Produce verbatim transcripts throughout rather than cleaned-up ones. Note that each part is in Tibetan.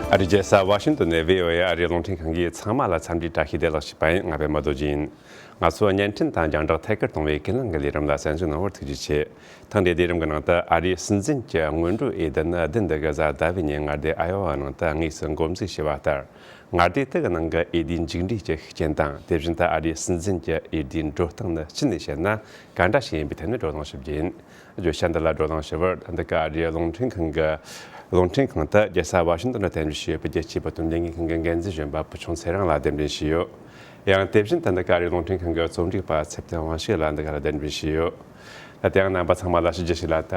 ཨ་རིའི་རྒྱལ་ས་ཝ་ཤིང་ཏོན་ནས་བྷི་ཨོ་ཨེ་ཨ་རིའི་རླུང་འཕྲིན་ཁང་གིས་ཚང་མ་ལ་འཚམས་འདྲིའི་བཀྲ་ཤིས་བདེ་ལེགས་ཞུས་པ་ཡིན། ང་པད་མ་རྡོ་རྗེ་ཡིན། ང་ཚོ་བརྙན་འཕྲིན་དང་རྒྱང་བསྒྲགས་ཐད་ཀར་གཏོང་བའི་ཀུན་གླེང་གི་ལས་རིམ་ལ་གསན་གཟིགས་གནང་བར་ཐུགས་རྗེ་ཆེ། ཐེངས་འདིའི་ལས་རིམ་གྱི་ནང་དུ་ཨ་རིའི་སྲིད་འཛིན་གྱི་སྔོན་འགྲོའི་འོས་བསྡུ་ནི་བདུན་འདི་གི་གཟའ་ཟླ་བའི་ཉིན་མངའ་སྡེ་ཨ་ཡོ་ཝ་ནང་དུ་དངོས་སུ་འགོ་འཛུགས་བྱས་པ་ལྟར། མངའ་སྡེ་དེ་གི་ནང་གི་འོས་བསྡུའི་མཇུག་འབྲས་ཀྱི་ཤུགས་རྐྱེན་དང་། དེ་བཞིན་དུ་ཨ་རིའི་སྲིད་འཛིན་གྱི་འོས་བསྡུའི་འགྲོ་སྟངས་ནི་སྤྱི་ནས་བཤད་ན་ག་འདྲ་ཞིག་ཡིན་པའི་ཐད་ནས་བགྲོ་གླེང་ཞུ་རྒྱུ་ཡིན། བརྗོད་བྱ་འདི་ལ་བགྲོ་གླེང་ཞུ་བར་ད་ལྟ་གི་ཨ་རིའི་རླུང་འཕྲིན་ཁང་གི་རླུང་འཕྲིན་ཁང་དུ་རྒྱལ་ས་ཝ་ཤིང་ཏོན་ནས་གཏན་འཇགས་བྱས་ཡོད་པའི་རྒྱལ་སྤྱིའི་བོད་དོན་ལས་འགུལ་ཁང་གི་འགན་འཛིན་གཞོན་པ་བུ་ཆུང་ཚེ་རིང་ལ་གདན་འདྲེན་ཞུས་ཡོད། ཡང་དེ་བཞིན་ད་ལྟ་གི་ཨ་རིའི་རླུང་འཕྲིན་ཁང་གི་རྩོམ་སྒྲིག་པ་ཚེ་བརྟན་དབང་ཕྱུག་ལ་འདི་ག་ལ་གདན་འདྲེན་ཞུས་ཡོད། ད་དེ་ཡང་རྣམ་པ་ཚང་མ་ལ་ཞུ་རྒྱུ་ཞིག་ལ། ད་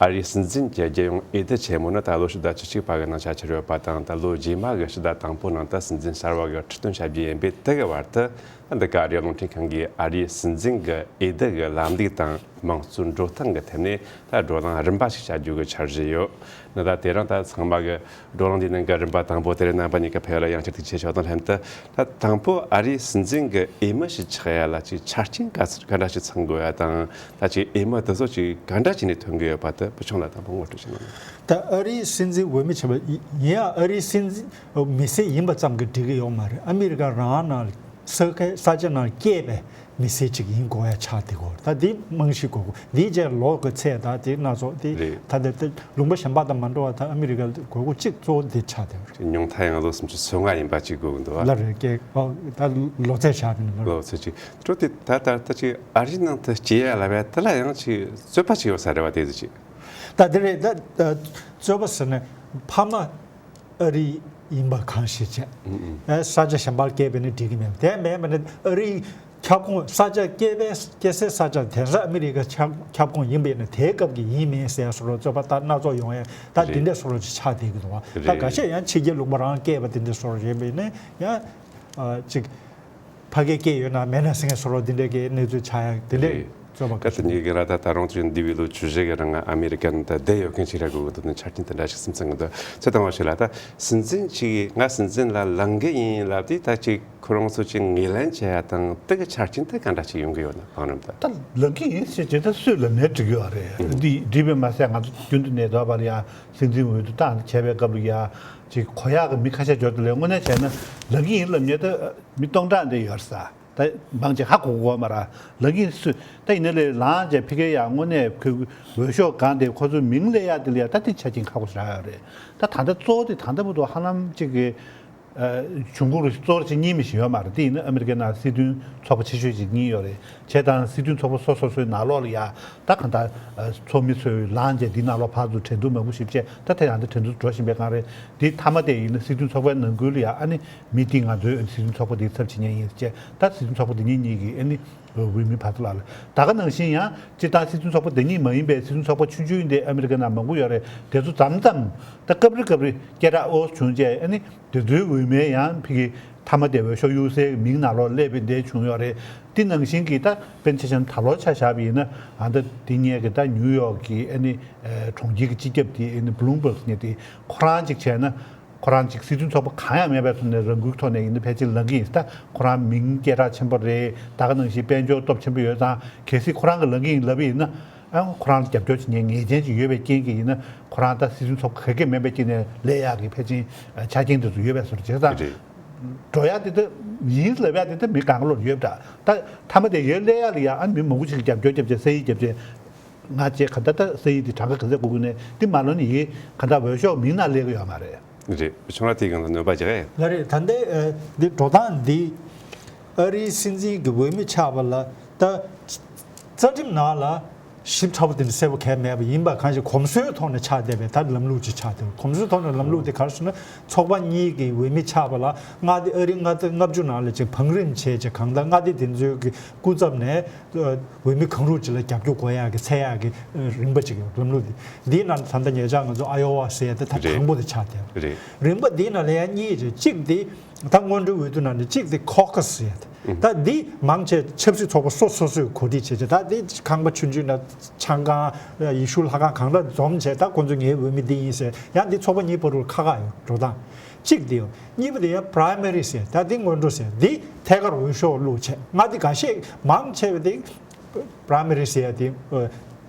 ཨ་རིའི་སྲིད་འཛིན་གྱི་རྒྱལ་ཡོངས་འོས་བསྡུ་ཆེན་མོ་ནི་ད་ལོ་ཕྱི་ཟླ་བཅུ་གཅིག་པ་གི་ནང་ཆ་ཁྱེར་ཡོད་པ་དང་། ད་ལོ་རྗེས་མ་གི་ཕྱི་ཟླ་དང་པོ་ནང་ད་སྲིད་འཛིན་གསར་བ་གི་ཁྲི་སྟོན་བྱ་རྒྱུ་ཡིན་པས། དེ་གི་བར་དུ་ད་འདི་ག་ཨ་རིའི་རླུང་འཕྲིན་ཁང་གིས་ཨ་རིའི་སྲིད་འཛིན་གྱི་འོས་བསྡུ་གི་ལམ་ལུགས་དང་། དམངས་གཙོའི་འགྲོ་སྟངས་ཀྱི་ཐད་ནས་ད་བགྲོ་གླེང་རིམ་པ་ཞིག་བྱ་རྒྱུ་གི་འཆར་གཞི་ཡོད། ནི་ད་དེ་རིང་ད་ཚང་མ་གི་བགྲོ་གླེང་འདིའི་ནང་གི་རིམ་པ་དང་པོ་དེར་རྣམ་པ་གཉིས་ཀ་ཕེབས་ཡ་ལ་ཡང་བསྐྱར་ཐུགས་རྗེ་ཆེ་ཞུ་དང་ལྷན་དུ། ད་དང་པོ་ཨ་རིའི་སྲིད་འཛིན་གྱི་འོས་མི་ཞིག་ཆགས་ཡ་ལ་ཅིག་ཆ་རྐྱེན་ག་ཚོད་ག་འདྲ་ཞིག་ཚང་དགོས་ཡ་དང་། ད་ཅིག་འོས་མི་དེ་ཚོ་ཅིག་ག་འདྲ་བྱས་ནས་ཐོན་གྱི་ཡོད་པ་དེ་བུ་ཆུང་ལ་དང་པོ་ངོ་སྤྲོད་ཞིག་གནང་། ད་ཨ་རིའི་སྲིད་འཛིན་འོས་མི་ཆགས་པ་ཡིན་ཡང་། ཨ་རིའི་སྲིད་འཛིན་མི་སེར་ཡིན་པ་ཙམ་གྱིས་འགྲིག་གི་ཡོད་མ་རེད། ཨ་མི་རི་ཀ་རང་ནང་ས་ཁའི་ས་ཆ་ནང་སྐྱེས་པའི་མི་སེར་ཅིག་ཡིན་དགོས་ཡ་ཆགས་བསྡད་ཀྱི་ཡོད་རེད། ད་འདི་རྨང་གཞི་དགོས་མཁོ། འདིའི་རྗེས་ལོ་གི་ཚད་དང་དེ་སྣ་ཚོགས་དེ། རེད། ད་ལྟ་དེ་ལུང་པ་གཞན་པ་དང་མ་འདྲ་བ། ད་ཨ་མི་རི་ཀ་དགོས་མཁོ་གཅིག་གཙོ་བོ་འདི་ཆགས་བསྡད་ཡོད་རེད། ཉུང་མཐའ་ཡང་ལོ་སུམ་ཅུ་སོ་ལྔ་ཡིན་པ་གཅིག་དགོས་ཀྱི་འདུག་བ། ལ་རེད། ཀྱེ། ཨོ། ད་ལོ་ཚད་ཆགས་ནས་ལོ། ལོ་ཚད་ཅིག་འགྲོ་དེ་ད་ད་ད་ཅིག་ཨ་རིའི་ནང་དུ་སྐྱེས་ཡ་ལབ་ཡ་དེ་ལ་ཡང་ཅིག་རྩོད་པ་ཅིག་ཡོད་ས་རེད་བ། དེ་ཟེར་ཅིག་ད་དེ་རེད། ད་ད་རྩོད་པ་ཟེར་ན་ཕ་མ་ཨ་རི་ཡིན་པ་གང་ཞིག་བྱས། ཨ། ས་ཆ་གཞན་པར་སྐྱེས་པ་ཡིན་ན་འགྲིག་གི་མེད། དེ་མེད་པ་ནི་ཨ་རིའི་ཁྱབ་ཁོངས། ས་ཆ་སྐྱེས་པའི་སྐྱེས་སའི་ས་ཆ་དེང་སང་ཨ་མི་རི་ཀ་ཁྱབ་ཁྱབ་ཁོངས་ཡིན་པ་ཡིན་ན་དེའི་སྐབས་ཀྱི་ཡིན་མིན་ཟེར་ཡ་བཟོ་འདྲ་རྩོད་པ་ད་སྣ་ཚོགས་ཡོང་ཡ། ད་དེ་འདྲའི་བཟོ་འདྲ་ཅིག་ཆགས་བསྡད་ཀྱི་འདུག་བ། ད་ཁ་ཤས་ཡང་ཕྱི་རྒྱལ་ལུང་པ་རང་སྐྱེས་པ་དེ་འདྲའི་བཟོ་འདྲ་ཡིན་པ་ཡིན་ན་ཡང་། ཨ། ཅིག་ཕ་གིར་སྐྱེས་ཡོད་ན་མེད་ན་ཟེར་མཁན་བཟོ་འདྲ་འདི་འདྲའི་གི་གནས་ཚུལ་ཆགས་ཡ་དེ་འདྲའི། རེད། རྩོད་པ་ད་ཁ་ཤས། དེ་ཉིད་ཀྱི་ར་ད་ད་རུང་ཚོ་འདས་པའི་ལོ་བཅུ་བཞི་གི་རིང་ཨ་མི་རི་ཀ་ནང་ད་བསྡད་ཡོད་མཁན་ཅིག་རེད་དགོས་ཀྱི་འདུག་ནི་ཆ་རྐྱེན་དེ་འདྲ་ཞིག་སེམས་ཚང་གི་འདུག་ཚེ་དང་བ་ཞིག་ལ་ད་སྲིད་འཛིན་ཅིག་ང་སྲིད་འཛིན་ལ་ལངས་གི་ཡིན་ལབ་དུས། ད་ཅིག་ཁོ་རང་ཚོ་ཅིག་ངོས་ལེན་བྱེད་ཡ་དང་དེ་གི་ཆ་རྐྱེན་དེ་ག་འདྲ་ཞིག་ཡོང་གི་ཡོད་ན། བང་རིམ་དུ། ད་ལངས་གི་ཡིན་ཟེར་བྱས་ད་སུས་ལབ་ནའི་འགྲིག་གི་ཡོད་རེད། འདི་འགྲིག་པས་མ་ཟད་ང་ཚོ་རྒྱུན་དུ་ནས་ད་བར་ཡ་སྲིད་འཛིན་འོས་བསྡུ་བཏང་བྱས་པའི་སྐབས་ལ་ཡ་ཅིག་གོ་ཡག་གི་མི་ཁ་ཤས་འབྱོར་དུས་ལས་དངོས་གནས་བྱས་ན་ལངས་གི་ཡིན་ལབ་མཁན་ད་མི་སྟོང་ཕྲག་འདྲ་ཡོད་རེད་ས། ད་མང་ཆེ་ཧ་གོ་གོ་མ་ར། ལངས་གི་ཡིན་སུས། ད་ཡིན་ན་ལས་ལངས་བྱས་ཕ་གིར་ཡ་དངོས་གནས་ཁོའི་འོས་ཤོག་སྒང་དེ་ཁོ་ཚོའི་མིང་སླེབས་ཡག་དེ་ལ་ཡ་ད་དེ་ཆ་རྐྱེན་ཁག་པོ་ཞེ་དྲག་ཡོད་རེད། ད་ད་ལྟ་གཙོ་བོ་དེ་ད་ལྟ་བར་དུ་ཧ་ལམ་ཅིག་གི་ཨ། འབྱུང་ཁུངས་རུ་གཙོ་བོར་བྱེད་ཉན་མི་ཞིག་ཡོད་མ་རེད། དེ་ཡིན་ན་ཨ་མི་རི་ཀའི་ནང་སྲིད་དོན་ཚོགས་པ་ཆེ་ཤོས་ཅིག་གཉིས་ཡོད་རེད། བྱས་ཙང་སྲིད་དོན་ཚོགས་པ་སོ་སོ་སོའི་ནང་ལོགས་ལ་ཡ་ད་གང་ལྟར་ཨ། ཚོགས་མི་ཚོས་ལངས་བྱས་འདིའི་ནང་ལོགས་ཕར་ཚུར་འགྲན་བསྡུར་མང་པོ་ཞིག་བྱས། ད་དེ་ཡང་ད་འགྲན་བསྡུར་འགྲོ་བཞིན་པའི་སྒང་རེད། འདི་མཐའ་མ་དེ་ཡིན་ན་སྲིད་དོན་ཚོགས་པའི་ནང་ཁུལ་ལ་ཡ་ཨ་ནི་མི་དེ་ང་ཚོའི་སྲིད་དོན་ཚོགས་པ་འདིའི་ཚབ་བྱེད་མཁན་ཡིན་ཟེར་བྱས། ད་སྲིད་དོན་ཚོགས་པ་འདི་གཉིས་གཉིས་ཀྱིས་ཨ་ནི་འོས་མི་ཕར་ཚུར་ལ་ལ། ད་ག་ནང་བཞིན་ཡང་སྤྱིར་བཏང་སྲིད་དོན་ཚོགས་པ་འདི་གཉིས་མ་ཡིན་པའི་སྲིད་དོན་ཚོགས་པ་ཆུང་ཆུང་འདི་ཨ་མི་རི་ཀའི་ནང་མང་པོ་ཡོད་རེད། དེ་ཚོ་མཚམས་མཚམས་ད་སྐབས་རེ་སྐབས་རེ་སྐད་གྲགས་ཨོ་བྱུང་བྱས་ཨ་ནི། དེ་ཚོའི་འོས་མིའི་ཡང་ཕ་གི་མཐའ་མ་དེ་འོས་ཤོག་གཡུག་སའི་མིང་ནང་ལོགས་སླེབས་པའི་འདྲ་བྱུང་ཡོད་རེད། དེ་ནང་བཞིན་གྱི་ད་དཔེར་ན་ཆ་བཞག་ན་ད་ལོ་ཆ་བཞག་པ་ཡིན་ན་ཨ་ད་དེ་སྔོན་གྱི་ད་ནིའུ་ཡོག་གི་ཨ་ནི་གྲོང་ཁྱེར་གྱི་སྤྱི་ཁྱབ་དེ་ཨ་ནི་བྷུ་ལུམ་བྷག་ཟེར་མཁན་དེ་ཁོ་རང་གཅིག་བྱས་ན་ཁོ་རང་གཅིག་སྲིད་དོན་ཚོགས་པ་གང་ཡང་མེད་པའི་ཐོག་ནས་རང་འགུལ་ཐོག་ནས་ཡིན་ན་ཕལ་ཆེར་ལངས་ཀྱི་ཡིན། ད་ཁོ་རང་མིང་སྐད་གྲགས་ཆེན་པོ་རེད། ད་ག་ནང་བཞིན་དཔལ་འབྱོར་སྟོབས་ཆེན་པོ་ཡོད་ཙང་གལ་སྲིད་ཁོ་རང་གིས་ལངས་ཀྱི་ཡིན་ལབ་པ་ཡིན་ན། ཨ་ཁོ་རང་ལ་རྒྱབ་སྐྱོར་བྱེད་མཁན་ངེས་ཅན་ཅིག་ཡོད་པའི་རྐྱེན་གྱིས་ཡིན་ན་ཁོ་རང་ད་སྲིད་དོན་ཚོགས་པ་ག་གེ་མིན་པའི་རྐྱེན་ནས་སླེབས་ཡག་གི་ཕལ་ཆེར་ཆ་རྐྱེན་དེ་ཚོ་ཡོད་པའི་བཟོ་འདྲ་བྱས་ཙང་། རེད། འགྲོ་ཡག་དེ་ད་ཡིན་ལབ་ཡག་དེ་ད་མི་གང་ག་ལོར་ཡོད་པ་འདྲ། ད་མཐའ་མ་དེ་ཡར་སླེབས་ཡག་ལ་ཡ་ཨ་མི་མང་པོ་ཅིག་གིས་རྒྱབ་སྐྱོར་བརྒྱབ་བྱས་ས་ཡིག་བརྒྱབ་བྱས། ང་བཅས་ག་ད་ད་ས་ཡིག་དེ་གྲངས་ཀ་ག་ཚད་དགོས་དགོས་ནས་དེ་མ་ལོན་ནས་ཡིན་ག་ད་འོས་ཤོག་མིང་ནང་སླེབས་ཀྱི་ཡོད་མ་རེད། རེད། བུ་ཆུང་ལགས་དེའི་སྒང་ལ་གནོད་པ་རྒྱག་ཡས། ལགས་རེད། ད་ལྟའི་ཨ་འདི་འགྲོ་སྟངས་འདི་ཨ་རིའི་སྲིད་འཛིན་གྱི་འོས་མི་ཆགས་པ་ལ་ད་རྩ་ཁྲིམས་ནང་ལ་ཞིབ་ཕྲ་པོ་དེ་འདྲ་གསལ་པོ་གང་ཡང་མེད་པ་ཡིན་པ་གང་ཞིག་གོམས་སྲོལ་ཐོག་ནས་ཆགས་བསྡད་པའི་ད་ལམ་ལུགས་ཅིག་ཆགས་བསྡད་པ། གོམས་སྲོལ་ཐོག་ནས་ལམ་ལུགས་དེ་ག་རེ་ཟེར་ན་ཚོགས་པ་གཉིས་ཀྱི་འོས་མི་ཆགས་པ་ལ་མངའ་སྡེ་ཨ་རིའི་མངའ་སྡེ་ལྔ་བཅུ་ནང་ལ་ཅིག་བང་རིམ་བྱས་ཅིག་གང་ལྟར་མངའ་སྡེ་དེ་ཚོའི་གི་སྐུ་ཚབ་ནས། འོས་མི་གང་རུང་ཅིག་ལ་རྒྱབ་སྐྱོར་དགོས་ཡག་གི་འཚོལ་ཡག་གི་རིམ་པ་ཅིག་ཡོད། ལམ་ལུགས་འདི། འདིའི་ནང་ད་ལྟ་ཉེ་ཆར་ང་ཚོ་ཨ་ཡོ་ཝ་ཟེར་ཡ་དེ་ད་རེད། དང་པོ་དེ་ཆགས་བསྡད་ཡོད། རེད། རིམ་པ་འདིའི་ནང་ལ་ཡང་གཉིས་རེད། གཅིག་དེ་ད་སྔོན་འགྲོའི་འོས་བསྡུ་ནང་ནས་གཅིག་དེ་ཁོ་ཁ་སི་ཟེར་ཡ་དེ། ད་འདི་མང་ཆེ་ཆབ་སྲིད་ཚོགས་པ་སོ་སོ་སོས་གོ་སྒྲིག་བྱེད་བྱེད། ད་འདི་ཁང་པ་ཆུང་ཆུང་ནང་ཆང་ཁང་ཡེ་ཤུ་ལྷ་ཁང་གང་ལ་འཛོམས་བྱས་ད་ཁོ་ཚོ་ངའི་འོས་མི་འདི་ཡིན་ཟེར། ཡང་འདི་ཚོགས་པ་གཉིས་བར་དུ་ཁ་ཁ་ཡོད་འགྲོ་སྟངས། གཅིག་དེ་ཡོད། གཉིས་པ་དེ་ཡང་པ་རའི་མ་རི་ཟེར། ད་དེ་སྔོན་འགྲོ་ཟེར། འདི་ཐད་ཀར་འོས་ཤོག་བླུགས་བྱས། མངའ་སྡེ་འགའ་ཤས་མང་ཆེ་བ་དེ་པ་རའི་མ་རི་ཟེར་ཡ་དེ། ཨ།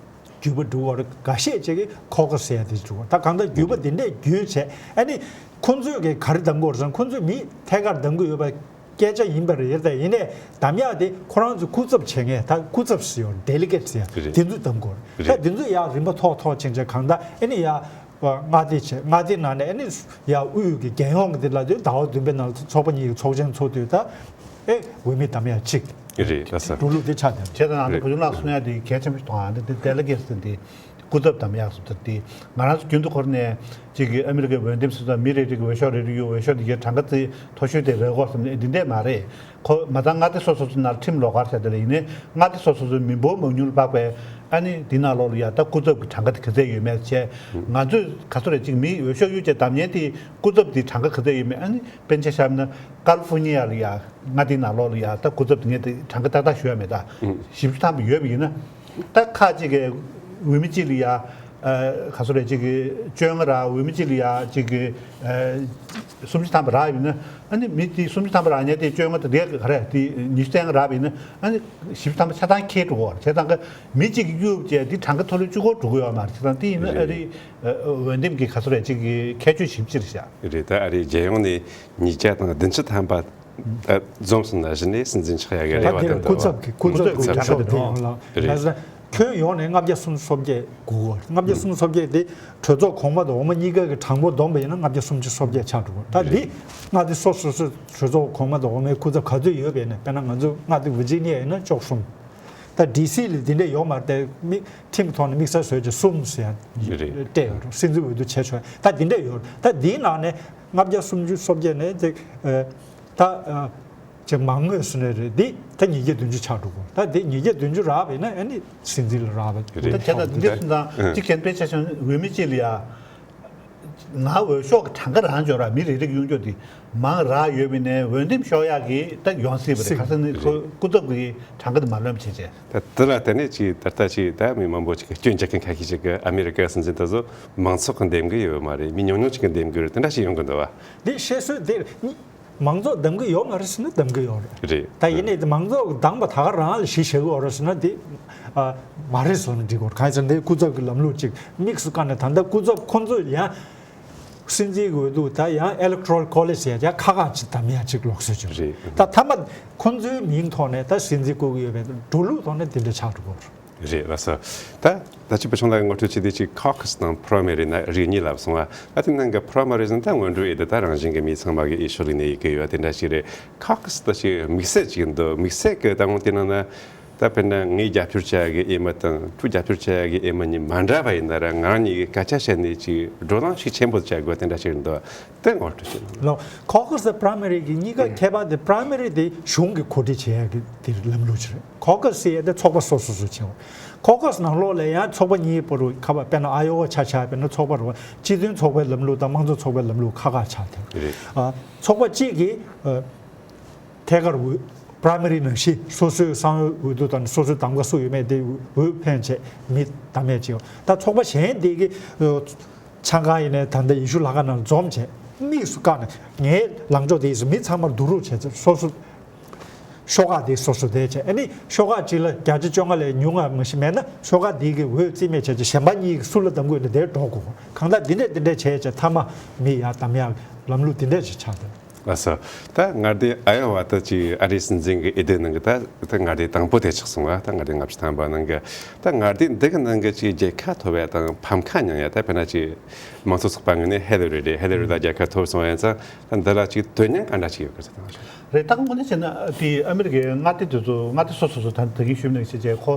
བརྒྱུད་པ་འགྲོ་བར་འགའ་ཤས་ཅིག་གིས་ཁོ་ཁ་ཟེར་ཡ་དེ་འགྲོ་བ། ད་གང་ལྟར་བརྒྱུད་པ་འདི་འདྲས་བརྒྱུད་བྱས། ཨ་ནི་ཁོང་ཚོས་ཀྱི་ག་རེ་གདམ་དགོས་རེད་ཟེར་ན། ཁོང་ཚོས་མི་ཐད་ཀར་གདམ་གི་ཡོད་པ་སྐད་ཆ་ཡིན་པ་རེད། ད་ཡིན་ནའི་གདམ་ཡག་དེ་ཁོ་རང་ཚོ་སྐུ་ཚབ་བྱེད་མཁན། ད་སྐུ་ཚབ་ཟེར་ཡོད་རེད། ཌེ་ལི་གེཊ་ཟེར་ཡ། རེད། དེ་ཚོས་གདམ་དགོས་རེད། ད་རེད། དེ་ཚོས་ཡར་རིམ་པ་ཐོག་ཐོག་ཕྱིན་བྱས། གང་ལྟར་ཨ་ནི་ཡར་མངའ་སྡེ་བྱས། མངའ་སྡེ་ནང་ནས་ཨ་ནི་ཡར་དབུས་ཀྱི་རྒྱལ་ཡོངས་ཀྱི་དེ་ལ་དུས་ཟླ་བ་བདུན་པའི་ནང་ཚོགས་པ་གཉིས་ཀྱི་ཚོགས་ཆེན་ཚོགས་དུས། ད་ཨེ་འོས་མི་གདམ་ཡག་གཅིག་རེད། ལགས་སོ། འགྲོ་ལུགས་དེ་ཆགས་བསྡད། བྱས་ཙང་ཨ་ནི་རེད། བུ་ཆུང་ལགས་གསུང་ཡ་དེ་གལ་ཆེན་པོ་ཞིག་མཐོང་། ཨ་ནི་དེ་ཌེ་ལི་གེཊ་ཟེར་དེ་སྐུ་ཚབ་གདམ་ཡག་སོ་ཐར་དེ། ང་རང་ཚོ་རྒྱུན་དུ་འཁོར་ནས་ཅིག་གི་ཨ་མི་རི་ཀའི་འོས་འདེམས་སོང་ཙང་མི་རེ་རེ་གི་འོས་ཤོག་རེ་རེ་གཡུག་འོས་ཤོག་དེ་གའི་གྲངས་ཀ་ཙི་མཐོ་ཤོས་དེ་རེད་དགོས་བསམ་ནས་འདི་འདྲས་མ་རེད། ཁོ་མ་ཚང་མངའ་སྡེ་སོ་སོ་ཚོ་ནང་ཁྲིམས་ལོགས་ཀ་བྱས། དེ་ལ་ཡིན་ནའི་མངའ་སྡེ་སོ་སོ་ཚོའི་མི་འབོར་མང་ཉུང་ལ་དཔག་པའི་ཨ་ནི་འདི་ནང་ལོགས་ལ་ཡ་ད་སྐུ་ཚབ་ཀྱི་གྲངས་ཀ་དེ་ག་ཚད་ཡོད་མེད་བྱས། ང་ཚོས་ག་ཚོད་རེད། ཅིག་མི་འོས་ཤོག་གཡུག་བྱས་གདམ་མཁན་དེ་སྐུ་ཚབ་དེ་གྲངས་ཀ་ག་ཚད་ཡོད་མེད། ཨ་ནི་དཔེར་ན་ཆ་བཞག་ན་ཀ་ལི་ཧྥོ་ནི་ཡ་ལ་ཡ་མངའ་སྡེའི་ནང་ལོགས་ལ་ཡ་ད་སྐུ་ཚབ་དེ་ངས་དེ་གྲངས་ཀ་ཏག་ཏག་ཞུ་ཡ་མེད། ད་ཨུ། བཞི་བཅུ་ཐམ་པ་ཡོད་པ་ཡིན་ན། ད་ཁག་ཅིག་གི་འོས་མི་གཅིག་ལ་ཡ་ཨ་ག་ཚོད་རེད། ཅིག་གི་བཅོ་ལྔ་རག་འོས་མི་གཅིག་ལ་ཡ་ཅིག་གི་ཨ་སུམ་ཅུ་ཐམ་པ་རག་ཡིན་ན། ཨ་ནི་མི་དེ་སུམ་ཅུ་ཐམ་པ་རག་མཁན་དེ་བཅོ་ལྔ་དང་དེ་ག་རེ་དེ་ཉི་ཤུ་རྩ་ལྔ་རག་པ་ཡིན་ན། ཨ་ནི་བཞི་བཅུ་ཐམ་པ་ཆ་ཚང་ཁེལ་འགྲོ་གི་རེད། བྱས་ཙང་གི་མི་གཅིག་གིས་གཡུག་བྱས་དེ་གྲངས་ཀ་མཐོ་ལོས་གཅིག་པོ་འགྲོ་གི་ཡོད་མ་རེད། བྱས་ཙང་དེ་ཡིན་ན་ཨ་རེད། རེད། ཨ་འོས་འདེམས་ཀྱི་ག་ཚོད་རེད། ཅིག་གི་ཁྱད་ཆོས་ཞིབ་ཕྱིར་བཞག་རེད། ད་ཨ་རེད། རྒྱལ་ཡོངས་ནས་ཉིས་བརྒྱ་དང་བདུན་ཅུ་ཐམ་པ་ད་འཛོམས་སོང་ན་གཞི་ནས་སྲིད་འཛིན་ཆགས་ཡག་གི་རེ་བ་དེ་འདུག་སྐུ་ཚབ་ཀྱི་སྐུ་ཚབ་ཀྱི་སྐུ་ཚབ་ཕྱོགས་དེ་ཡོང་ལ། རེད། ལགས་སོ། ཁྱོན་ཡོངས་ནས་ལྔ་བརྒྱ་སུམ་ཅུ་སོ་བརྒྱད་དགོས། ལྔ་བརྒྱ་སུམ་ཅུ་སོ་བརྒྱད་དེ་གྲོས་ཚོགས་གོང་མ་དང་འོག་མ་གཉིས་ཀ་གི་གྲངས་འབོར་བསྡོམས་པ་ཡིན་ན་ལྔ་བརྒྱ་སུམ་ཅུ་སོ་བརྒྱད་ཆགས་འགྲོ་གི་རེད། ད་འདི་མངའ་སྡེ་སོ་སོ་སོའི་གྲོས་ཚོགས་གོང་མ་དང་འོག་མའི་སྐུ་ཚབ་ག་ཚོད་ཡོད་པ་ཡིན་ན། དཔེར་ན་ང་ཚོ་མངའ་སྡེ་ཝི་ཇི་ནི་ཡ་ཡིན་ན་བཅུ་གསུམ། ད་ཌི་སི་ལ་འདི་འདྲས་ཡོད་མ་རེད། དེ་མི་ཁྲིམས་ཀྱི་ཐོག་ནས་དམིགས་བསལ་བཟོས་བྱས་གསུམ་ཟེར་ཡ་རེད། སྤྲད་ཡོད་རེད། སྲིད་འཛིན་འོས་བསྡུ་བྱས་ཆོག་ཡ། ད་འདི་འདྲས་ཡོད་རེད། ད་འདིའི་ནང་ནས་ལྔ་བརྒྱ་སུམ་ཅུ་སོ་བརྒྱད་ནས་དེ་ཨ་ད་ཨ་ཅིག་མང་མོས་སུ་ནས་རེད། འདི་ད་ཉིས་བརྒྱ་བདུན་ཅུ་ཆགས་འགྲོ་གི་རེད། ད་འདི་ཉིས་བརྒྱ་བདུན་ཅུ་རག་པ་ཡིན་ན་ཨ་ནི་སྲིད་འཛིན་ལ་རག་པ་རེད། ད་བྱས་ཙང་འདི་འདྲས་སོང་ཙང་ཨ་གཅིག་བྱས་ན། དཔེ་ཆ་བཞག་ན་འོས་མི་གཅིག་ལ་ཡ་ང་འོས་ཤོག་གི་གྲངས་ཀ་རག་འཇོག་ར། མི་རེ་རེ་གི་གཡུག་འཇོག་དེ་མང་རག་ཡོད་པ་ཡིན་ནའི་འོས་འདེམས་ཤོར་ཡག་གི་ད་ཡོང་སྲིད་པ་རེད། སྲིད། ག་ས་ནི་རེད། ཁོ་སྐུ་ཚབ་ཀྱི་གྲངས་ཀ་དེ་མ་ལོན་པ་བྱས་བྱས། ད་དེ་ལ་བརྟེན་ནས་ཅིག་ད་ལྟ་ཅིག་ད་མི་མང་པོ་ཅིག་གིས་སྐྱོན་རྒྱག་མཁན་ཁ་ཤས་ཅིག་གིས་ཨ་མི་རི་ཀའི་སྲིད་འཛིན་དེ་ཚོ་མང་ཚོགས་ཀྱིས་འདེམས་གི་ཡོད་མ་རེད། མི་ཉུང་ཉུང་ཅིག་གིས་འདེམས་གི་རེད། དེ་འདྲ་ཞིག་ཡོང་གི་འདུག་བ། འདི་བཤད་སྲོལ་དེ་མང་ཚོགས་འདེམས་གི་ཡོད་མ་རེད་ཟེར་ན་འདེམས་གི་ཡོད་རེད། རེད། ད་ཡིན་ནའི་དེ་མང་ཚོགས་ཀྱིས་བདམས་པ་ད་ག་རང་ལ་གཞི་བཞག་གི་ཡོད་རེད་ཟེར་ན་དེ་ཨ་མ་རེད་ཟེར་ན་འགྲིག་གི་རེད། གང་ཡིན་ཟེར་ན་དེ་སྐུ་ཚབ་ཀྱི་ལམ་ལུགས་ཅིག་དམིགས་སུ་བཀར་ནས། ད་ལྟ་སྐུ་ཚབ་ཁོང་ཚོས་ཡང་སྲིད་འཛིན་གྱི་འོས་བསྡུ་ད་ཡང་ཨི་ལེག་ཊོ་རལ་ཀོ་ལེཇ་ཟེར་ཡ་ཁག་ཁག་ཅིག་བདམས་ཡ་ཅིག་ལོགས་སུ་བྱུང་། རེད། ད་མཐའ་མ་ཁོང་ཚོའི་མིང་ཐོག་ནས་ད་སྲིད་འཛིན་བསྐོ་གི་ཡོད་པའི་འགྲོ་ལུགས་ཐོག་ནས་དེ་འདྲ་ཆགས་འགྲོ་གི་རེད། རེད། ལགས་སོ། ད་ད་ཅི་བུ་ཆུང་ལགས་ངོ་སྤྲོད་བྱས་དུས་ཅིག་ཁོ་ཁ་སི་དང་པི་རའེ་མ་རི་ན་རིགས་གཉིས་ལབ་སོང་བ། ད་དེ་ནང་གི་པི་རའེ་མ་རི་ཟེར་ན་ད་སྔོན་འགྲོའི་ཨེ་འདི་ད་རང་བཞིན་གྱི་མི་ཚང་མ་གི་ཨེ་ཤོ་ལི་ནས་ཡི་གེ་ཡོད་དེ་འདྲ་ཞིག་རེད། ཁོ་ཁ་སི་ད་ཅིག་དམིགས་བསལ་ཅིག་འདུག་དམིགས་བསལ་གྱི་ད་ངོ་དེ་ནང་ན་ད་དཔེར་ན་ངས་རྒྱབ་སྐྱོར་བྱ་ཡ་གི་ཨེ་མ་དང་ཁྱོད་རྒྱབ་སྐྱོར་བྱ་ཡ་གི་ཨེ་མ་གཉིས་མ་འདྲ་བ་ཡིན་ན་ར། ང་རང་གཉིས་ཀྱིས་སྐད་ཆ་བཤད་ནས་ཅིག་བགྲོ་གླེང་ཞིག་ཆེན་པོ་བྱ་དགོས་དེ་འདྲ་ཞིག་འདུག་དེ་ངོ་སྤྲོད་བྱེད་ན། ལོ། ཁོ་ཁ་སི་པི་རའེ་མ་རི་གི་གཉིས་ཀ་ཁྱད་པར་དེ། པི་རའེ་མ་རི་དེ་གཞུང་གིས་གོ་སྒྲིག་བྱེད་ཡ་གི་དེ་ལམ་ལུགས་ཅིག་རེད། ཁོ་ཁ་སི་ཟེར་ཡ་དེ་ཚོགས་པ་སོ་སོ་སོ་བྱེད་འོ། ཁོ་ཁ་སི་ནང་ལོགས་ལ་ཡང་ཚོགས་པ་གཉིས་བར་དུ་ཁ་བ། དཔེར་ན་ཨའི་ཡོ་ཝ་ཆ་བཞག་པ་ཡིན་ན་ཚོགས་པ་རེད་བ། སྤྱི་མཐུན་ཚོགས་པའི་ལམ་ལུགས་དང་དམངས་གཙོ་ཚོགས་པའི་ལམ་ལུགས་ཁག་ཁག་ཆགས་ཐལ། རེད། ཨ་ཚོགས་པ་གཅིག་གིས་ཨ་ཐད་ཀར་འོས། པི་རའེ་མ་རི་ནང་བཞིན་སོ་སོའི་གསང་བའི་འོས་བསྡུ་དང་སོ་སོའི་གདམ་ག་སུ་ཡོད་མེད་དེ་འོས་འཕེན་བྱས་མི་གདམ་ཡས་བྱེད། ད་ཚོགས་པ་གཞན་དེ་གི་ཨ་ཆང་ཁང་ཡིན་ནའི་ད་ལྟ་ཡེ་ཤུ་ལྷ་ཁང་ནང་འཛོམས་བྱས་དམིགས་སུ་བཀར་ནས་ངའི་ལངས་ཕྱོགས་དེ་ཡིན་ཟེར་མི་ཚང་མར་བསྡུ་རུབ་བྱས་ཚེ་སོ་སོ་ཤོག་ཁག་དེ་སོ་སོ་དེ་བྱས། ཨ་ནི་ཤོག་ཁག་གཅིག་ལ་བརྒྱ་ཆ་བཅོ་ལྔ་ལས་ཉུང་བ་མ་གཞི་མེད་ན་ཤོག་ཁག་དེ་གི་འོས་རྩིས་མེད་བྱས་ཚེ་གཞན་པ་གཉིས་ཀྱིས་སུ་ལ་གདམ་དགོས་ན་དེར་འགྲོ་དགོས། གང་ལྟར་འདི་འདྲས་འདི་འདྲས་བྱས་བྱས་མཐའ་མ་མི་ཡར་གདམ་ཡག་ལམ་ལུགས་འདི་འདྲས་ཅིག་ཆགས་འདུག་ལགས་སོ། ད་མངའ་སྡེ་ཨ་ཡོ་ཝ་ད་ཅིག་ཨ་རིའི་སྲིད་འཛིན་གྱི་ཨེ་འདི་ནང་གི་ད་ད་མངའ་སྡེ་དང་པོ་དེ་ཆགས་སོང་བ། ད་མངའ་སྡེ་ལྔ་བཅུ་ཐམ་པ་ནང་གི་ད་མངའ་སྡེ་འདི་གི་ནང་གི་ཅིག་རྒྱལ་ཁ་ཐོབ་ཡ་དང་ཕམ་ཁ་མྱངས་ཡ། ད་དཔེར་ན་ཅིག་མང་གཙོ་ཚོགས་པ་ངོས་ནས་ཧེ་ལི་རི་རེད། ཧེ་ལི་རི་ད་རྒྱལ་ཁ་ཐོབ་སོང་ཡ་ཙང་ད་འདི་ལ་ཅིག་དོན་སྙིང་ག་འདྲ་ཅིག་ཡོད་གི་ཟེར་ད་ང་ཚོ། རེད། ད་དངོས་གནས་བྱས་ན་དེ་ཨ་མི་རི་ཀའི་མངའ་སྡེ་དེ་ཚོ་མངའ་སྡེ་སོ་སོ་སོ་ད་ད་གིན་ཞུས་ནས་བྱས་བྱས་ཁོ་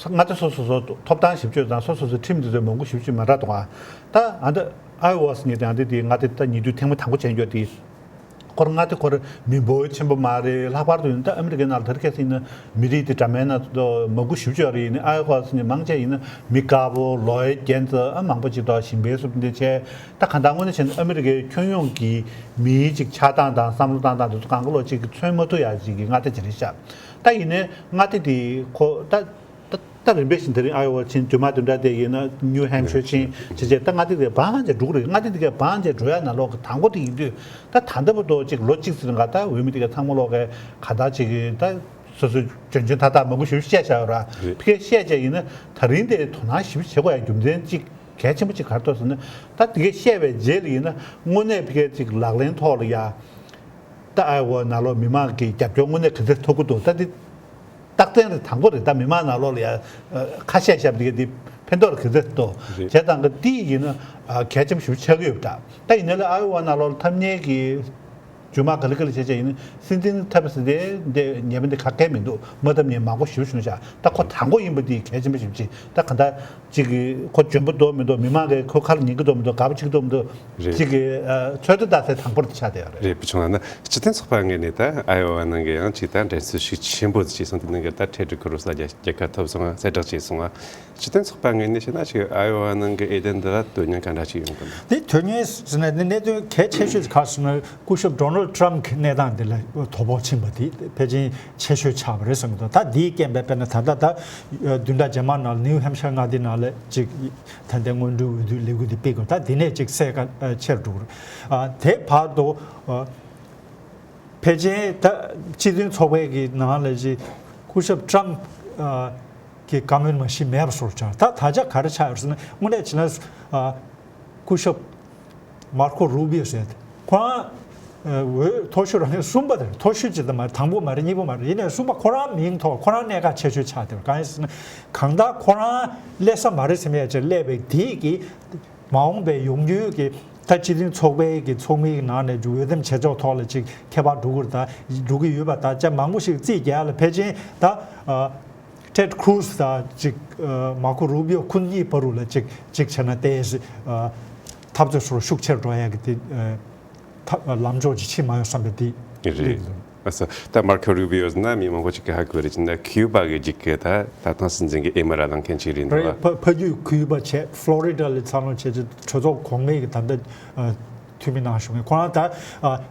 མངའ་སྡེ་སོ་སོ་སོ་ཐོབ་ཐང་ཞིབ་དཔྱོད་དང་སོ་སོ་སོའི་ཁྲིམས་དེ་ཚོའི་མང་པོ་ཞིབ་དཔྱོད་མ་འདྲ་འདུག་ཨ། ད་ཨ་འདི་ཨ་ཡོ་ཝ་ཟེར་མཁན་དེ་ཨ་འདི་དེ་མངའ་སྡེ་ད་ཉེ་དུས་ཐེངས་མ་དང་པོ་བྱས་འགྱོ་དེ། ཁོ་རང་མངའ་སྡེ་ཁོ་རང་མི་འབོར་ཆེན་པོ་མ་རེད། ལྷག་པར་དུ་ཡིན་ད་ཨ་མི་རི་ཀའི་ནང་ལ་དེར་ཁ་སང་ཡིན་ན་མི་རིགས་དེ་འདྲ་མིན་སྣ་ཚོགས་མང་པོ་ཞེ་པོ་ཅིག་ཡོད་རེད། ཡིན་ནའི་ཨ་ཡོ་ཝ་ཟེར་མཁན་མང་ཆེ་ཡིན་ན་མི་དཀར་པོ་ལོ་ཡི་རྒན་ཚོ་ཨ་མང་པོ་ཅིག་དང་ཞིང་པའི་སུ་འདི་བྱས། ད་གང་ལྟར་དངོས་གནས་བྱས་ན་ཨ་མི་རི་ཀའི་ཁྱོན་ཡོངས་ཀྱི་མིའི་ཅིག་ཆགས་སྟངས་དང་བསམ་བློ་བཏང་སྟངས་དེ་ཚོ་གང་ག་ལོག་ཅིག་གི་མཚོན་མ་ཐུབ་ཡ་ཅིག་གི་མངའ་སྡེ་ཅིག་རེད་ཤག་ད་ཡིན་ནའི་མངའ་སྡེ་དེ་ཁོ་ད། ད་ད་རིམ་པས་བཞིན་དེ་རིང་ཨ་ཡོ་ཝ་ཕྱིན། རྗེས་མ་དེ་འདྲ་དེ་ཡིན་ན་ནིའུ་ཧེམ་ཤར་ཕྱིན་བྱས་བྱས། ད་མངའ་སྡེ་དེ་བང་ཅིག་འགྲོ་གི་རེད། མངའ་སྡེ་དེ་གའི་བང་ཅིག་འགྲོ་ཡ་ནང་ལོགས་ཀྱི་དང་པོ་དེ་ཡིན་དུས། ད་ད་ལྟ་བར་དུ་ཅིག་ལོ་གཅིག་ཙམ་རིང་ག་ད་འོས་མི་དེ་གའི་ཚང་མ་ལོག་གི་ག་ད་ཅིག་གི་ད་ སོ་སོའི་འཇོན་འཇོན་ཐག་ཐག་མང་པོ་ཞིག་བཤད་བཞག་ཡོད་ར། རེད། ཕ་གིར་བཤད་བྱས་ཡིན་ན་ད་རིང་དེ་དོ་སྣང་ཞིབ་བྱེད་དགོས་ཡ་རྒྱུ་མཚན་གཅིག་གལ་ཆེན་པོ་གཅིག་ག་རེ་འདུག་ཟེར་ན། ད་དེ་གས་བཤད་པའི་རྗེས་ལ་ཡིན་ན་དངོས་གནས་ཕ་གིར་གཅིག་ལག་ལེན་ཐོག་ལ་ཡ། ད་ཨའི་ཝ་ནང་ལོགས་མི་མང་གི་རྒྱབ་སྐྱོར་དངོས་གནས་ག་ཚོད་ཐོབ་ཀྱི་འདུག་ད་འདི་རྟགས་མཚན་རེད། དང་པོ་རེད། ད་མི་མང་ནང་ལོགས་ལ་ཡ་ཁ་བཤད་བཤད་པ་དེ་གས་འདི་ཕན་ཐོགས་རེད་ག་ཚོད་འདུག་རེད། བྱས་ཙང་གི་འདི་ཡིན་ན་གལ་ཆེན་པོ་ཞིག་ཆགས་ཀྱི་ཡོད་པ་འདྲ། ད་ཡིན་ན་ལ་ཨའི་ཝ་ནང་ལོགས་ལ་འཐབ་མཁན་གྱི་རྒྱུ་མ་ག་ལེ་ག་ལེ་བྱས་བྱས་ཡིན་ན་སྲིད་འཛིན་ཐབས་ཟིན་དེ་འདི་ཉེས་པ་འདི་ག་གེ་མི་འདུག་མ་འཐབ་མཁན་མང་པོ་ཞིག་བྱུང་བཞག་ད་ཁོ་དང་པོ་ཡིན་པ་འདི་གལ་ཆེན་པོ་ཞིག་ཅིག་ད་ག་འདྲ་ཅིག་གི་ཁོ་འཇོན་པོ་འདུག་མི་འདུག་མི་མང་གིས་ཁོ་ཁ་ལ་ཉན་གི་འདུག་མི་འདུག་དགའ་པོ་བྱེད་ཀྱི་འདུག་མི་འདུག་རེད། ཅིག་གི་ཨ་ཚོད་ལྟ་བཏང་སའི་དང་པོར་ཆགས་བསྡད་ཡོད་རེད། རེད། བུ་ཆུང་ལགས་ན་སྤྱི་མཐུན་ཚོགས་པ་ངོས་ནས་ད་ཨའི་ཝ་ནང་གི་ཡང་ཅིག་ད་འགྲན་རྩོད་ཤུགས་ཆེན་པོ་བྱས་སོང་། དེ་ནང་གི་ད་ཐེད་རི་ཁུ་རུ་སི་ལ་རྒྱལ་ཁ་ཐོབ་སོང་ང་གསལ་བསྒྲགས་བྱས་སོང་ང་། སྤྱི་མཐུན་ཚོགས་པ་ངོས་ནས་བཤད་ན་ཅིག་ཨའི་ཝ་ནང་གི་འོས་བསྡུ་འདི་ལ་དོན་སྙིང་ག་འདྲ་ཅིག་ཡོང་གི་འདུག་དེ་དོན་སྙིང་ཟེར་ན་ནི་གནད་དོན་གལ་ཆེ་ཤོས་ཅིག་ག་རེ་ཟེར་ན། སྐུ་ཞབས་ཌོ་ནལ་ཊམ་གྱི་གནས་སྟངས་འདི་ལ་དོ་ཕོག་ཕྱིན་པ་དེ་ཕལ་ཆེར་ཆེ་ཤོས་ཆགས་པ་རེད་བསམ་གྱི་འདུག་ད་འདིའི་རྐྱེན་པས་དཔེར་ན་ད་ལྟ་ད་བདུན་ཕྲག་རྗེས་མ་ནང་ལ་ནིའུ་ཧེམ་ཤར་མངའ་སྡེ་ནང་ལ་ཅིག་ད་ལྟའི་སྔོན་འགྲོའི་འོས་བསྡུའི་ལས་འགུལ་འདི་སྤེལ་དགོས། ད་འདི་ནས་ཅིག་སེལ་ཁ་ཆེར་འགྲོ་གི་རེད། ཨ་དེ་བར་དུ་ཨ་ཕལ་ཆེར་ད་སྤྱི་མཐུན་ཚོགས་པའི་གི་ནང་ལ་ཅིག་སྐུ་ཞབས་ཊམ་ཨ་གི་བཀའ་མོལ་མ་གཞི་མེད་པ་བཟོ་འདྲ་ཆགས། ད་ད་ཆ་ག་རེ་ཆགས་ཡོད་ཟེར་ན། དངོས་གནས་བྱས་ན་ཨ་སྐུ་ཞབས་མར་ཁོ་རུ་བྷི་ཡོ་ཟེར་ཁོ་རང་ཨ་འོས་མཐོ་ཤོས་རང་གསུམ་པ་དེ་རེད། མཐོ་ཤོས་ཅིག་ད་མ་རེད། དང་པོ་མ་རེད། གཉིས་པ་མ་རེད། ཡིན་ནའི་གསུམ་པ་ཁོ་རང་མིང་ཐོགས་ཁོ་རང་གནད་འགག་ཆེ་ཤོས་ཆགས་བསྡད་པ་གང་ཡིན་ཟེར་ན། གང་ལྟར་ཁོ་རང་སླེབས་ས་མ་རེད་བསམ་ཡས་ཅིག་སླེབས་པའི་དེ་གི་མ་འོངས་པའི་ཡོང་རྒྱུའི་གི་ད་སྤྱི་མཐུན་ཚོགས་པའི་གི་ཚོགས་མིའི་ནང་ནས་འོས་འདེམས་བྱེད་ཕྱོགས་ཐོག་ལ་ཅིག་ཁྱད་པར་འགྲོ་གི་རེད། ད་འགྲོ་གི་ཡོད་པ་ད་ཅིག་མང་པོ་ཞིག་རྩིས་རྒྱག་ཡ་ལ་ཕལ་ཆེར་ད་ཨ་ཊེད་ཁུ་རུ་སི་དང་ཅིག་ཨ་མར་ཁོ་རུ་བྷི་ཡོ་ཁོ་གཉིས་བར་དུ་ལ་ཅིག་ཅིག་བྱས་ན་ཏོག་ཙམ་ཨ་འཐབ་རྩོད་སོགས་ཤུགས་ཆེར་འགྲོ་ཡ་གི་དེ་ཨ་ཐབས་ལམ་ཕྱོགས་ཅིག་ཕྱིན་མ་ཡོང་བསམ་པའི་དེ་རེད། རེད། ཨ་ས་ད་མར་ཁོ་རུ་བྷི་ཡོ་ཟེར་ན་མི་མང་པོ་ཅིག་གིས་ཧ་གོ་རེད། ཅིག་ན་ཁིའུ་པ་གི་ཅིག་གི་ད་ད་ཐེངས་སྲིད་འཛིན་གྱི་འོས་མི་ར་ལངས་མཁན་ཅིག་རེད་འདུག་རེད། ཕ་ཕ་རྒྱུད་ཁིའུ་པ་བྱས། ཕློ་རི་ཌ་ལ་འཚར་ལོངས་བྱས་རྗེས་གྲོས་ཚོགས་གོང་མའི་གི་ད་ལྟ་ཨ་འཐུས་མི་ནང་ཞུགས་མཁན། ཁོ་རང་ད་ཨ་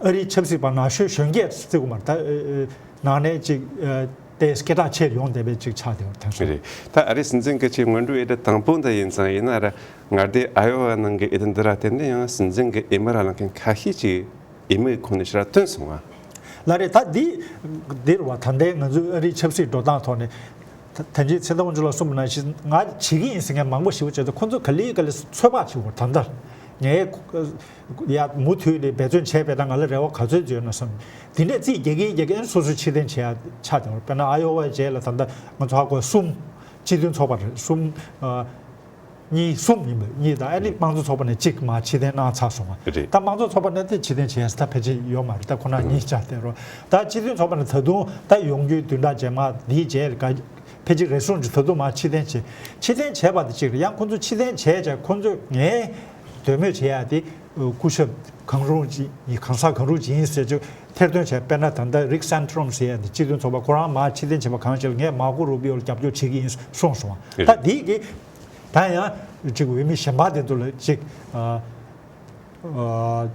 ཨ་རིའི་ཆབ་སྲིད་པ་ན་གཞོན་གཞོན་སྐྱེས་བརྩི་དགོས་མ་རེད། ད་ཨ་ཨ་ནང་ནས་ཅིག་ཨ་ཏོག་ཙམ་སྐད་གྲགས་ཆེར་ཡོང་བསྡད་པའི་ཅིག་ཆགས་བསྡད་པ་དེང་སང་། རེད། ད་ཨ་རིའི་སྲིད་འཛིན་གྱི་ཅིག་སྔོན་འགྲོའི་འོས་བསྡུ་དང་པོ་འདི་ཡིན་ཙང་། ཡིན་ན་ར་ང་འདི་ཨའི་ཝ་ནང་གི་འོས་བསྡུ་འདི་ར་དེ་ནས་ཡང་སྲིད་འཛིན་གྱི་འོས་མི་ར་ལངས་མཁན་ཁ་ཤས་ཅིག་འོས་མིའི་ཁོངས་ནས་ཕྱིར་ཐོན་སོང་ང་། ལགས་རེད། ད་འདི་འདིར་བ་ད་ལྟའི་ང་ཚོའི་ཨ་རིའི་ཆབ་སྲིད་འགྲོ་སྟངས་ཐོག་ནས་ད་ཐེངས་ཅིག་ཚེ་བརྟན་དབང་ཕྱུག་ལགས་གསུངས་པ་ནང་བཞིན་ང་བྱེད་ཀྱི་ཡིན་ཟེར་མཁན་མང་པོ་ཞིག་བྱས་ཏེ་ཁོ་ཚོ་ག་ལེ་ག་ལེ་ཚོད་དཔག་བྱེད་དགོས། ད་ལྟ་ངས་ཡ་མུ་མཐུད་ནས་འབད་བརྩོན་བྱས་པས་ད་ང་ལ་རེ་བ་ག་ཚོད་ཡོད་ན་བསམ། དེ་ནས་རྩིས་རྒྱག་གིན་རྒྱག་གིན་སོ་སོ་ཕྱིར་འཐེན་བྱེད་ཡ་ཆགས་བསྡད་པ་རེད། དཔེར་ན་ཨའི་ཨོ་ཝའི་རྗེས་ལ་ད་ལྟ་ང་ཚོ་ཧ་གོ་གསུམ་སྤྱི་མཐུན་ཚོགས་པ་རེད། གསུམ་ཨ་གཉིས་གསུམ་ཡིན་པ་གཉིས་དང་། ཨ་ནི་དམངས་གཙོ་ཚོགས་པ་ནས་གཅིག་མར་ཕྱིར་འཐེན་གནང་ཚར་སོང་བ་རེད། ད་དམངས་གཙོ་ཚོགས་པ་ནས་དེ་ཕྱིར་འཐེན་བྱེད་ཡ་ད་ཕལ་ཆེར་ཡོད་མ་རེད། ད་ཁོ་རང་གཉིས་ཆགས་བསྡད་རོགས། ད་སྤྱི་མཐུན་ཚོགས་པ་ནས་ད་དུང་ད་ཡོང་རྒྱུའི་བདུན་ཕྲག་རྗེས་མ་འདིའི་རྗེས་ལ་ཕལ་ཆེར་རེ་ཟུང་ཅིག་ད་དུང་མར་ཕྱིར་འཐེན་བྱེད། ཕྱིར་འཐེན་བྱས་པ་དེ་གཅིག་རེད། ཡང་ཁོ་ཚོ་ཕྱིར་འཐེན་བྱས་བྱས་ཁོ་ཚོས་ངས་འདོད་མོས་བྱེད་ཡ་དེ་སྐུ་ཞབས་གང་རུང་ཅིག་ཡིན། གང་ཟག་གང་རུང་ཅིག་ཡིན་ཟེར་ཅིག་ཐེར་འདོན་བྱས། དཔེར་ན་ད་ལྟ་རིག་སན་ཊོམ་ཟེར་ཡ་དེ་སྤྱི་མཐུན་ཚོགས་པ་ཁོ་རང་མར་ཕྱིར་འཐེན་བྱས་པ་གང་ཞིག་ལ་ངས་མར་ཁོ་རུ་བྷི་ཡོ་ལ་རྒྱབ་སྐྱོར་བྱེད་ཀྱི་ཡིན་གསུངས་སོང་བ། ད་དེའི་གི་ད་ཡང་ཅིག་འོས་མི་གཞན་པ་དེ་ཚོ་ལ་ཅིག་ཨ་ཨ་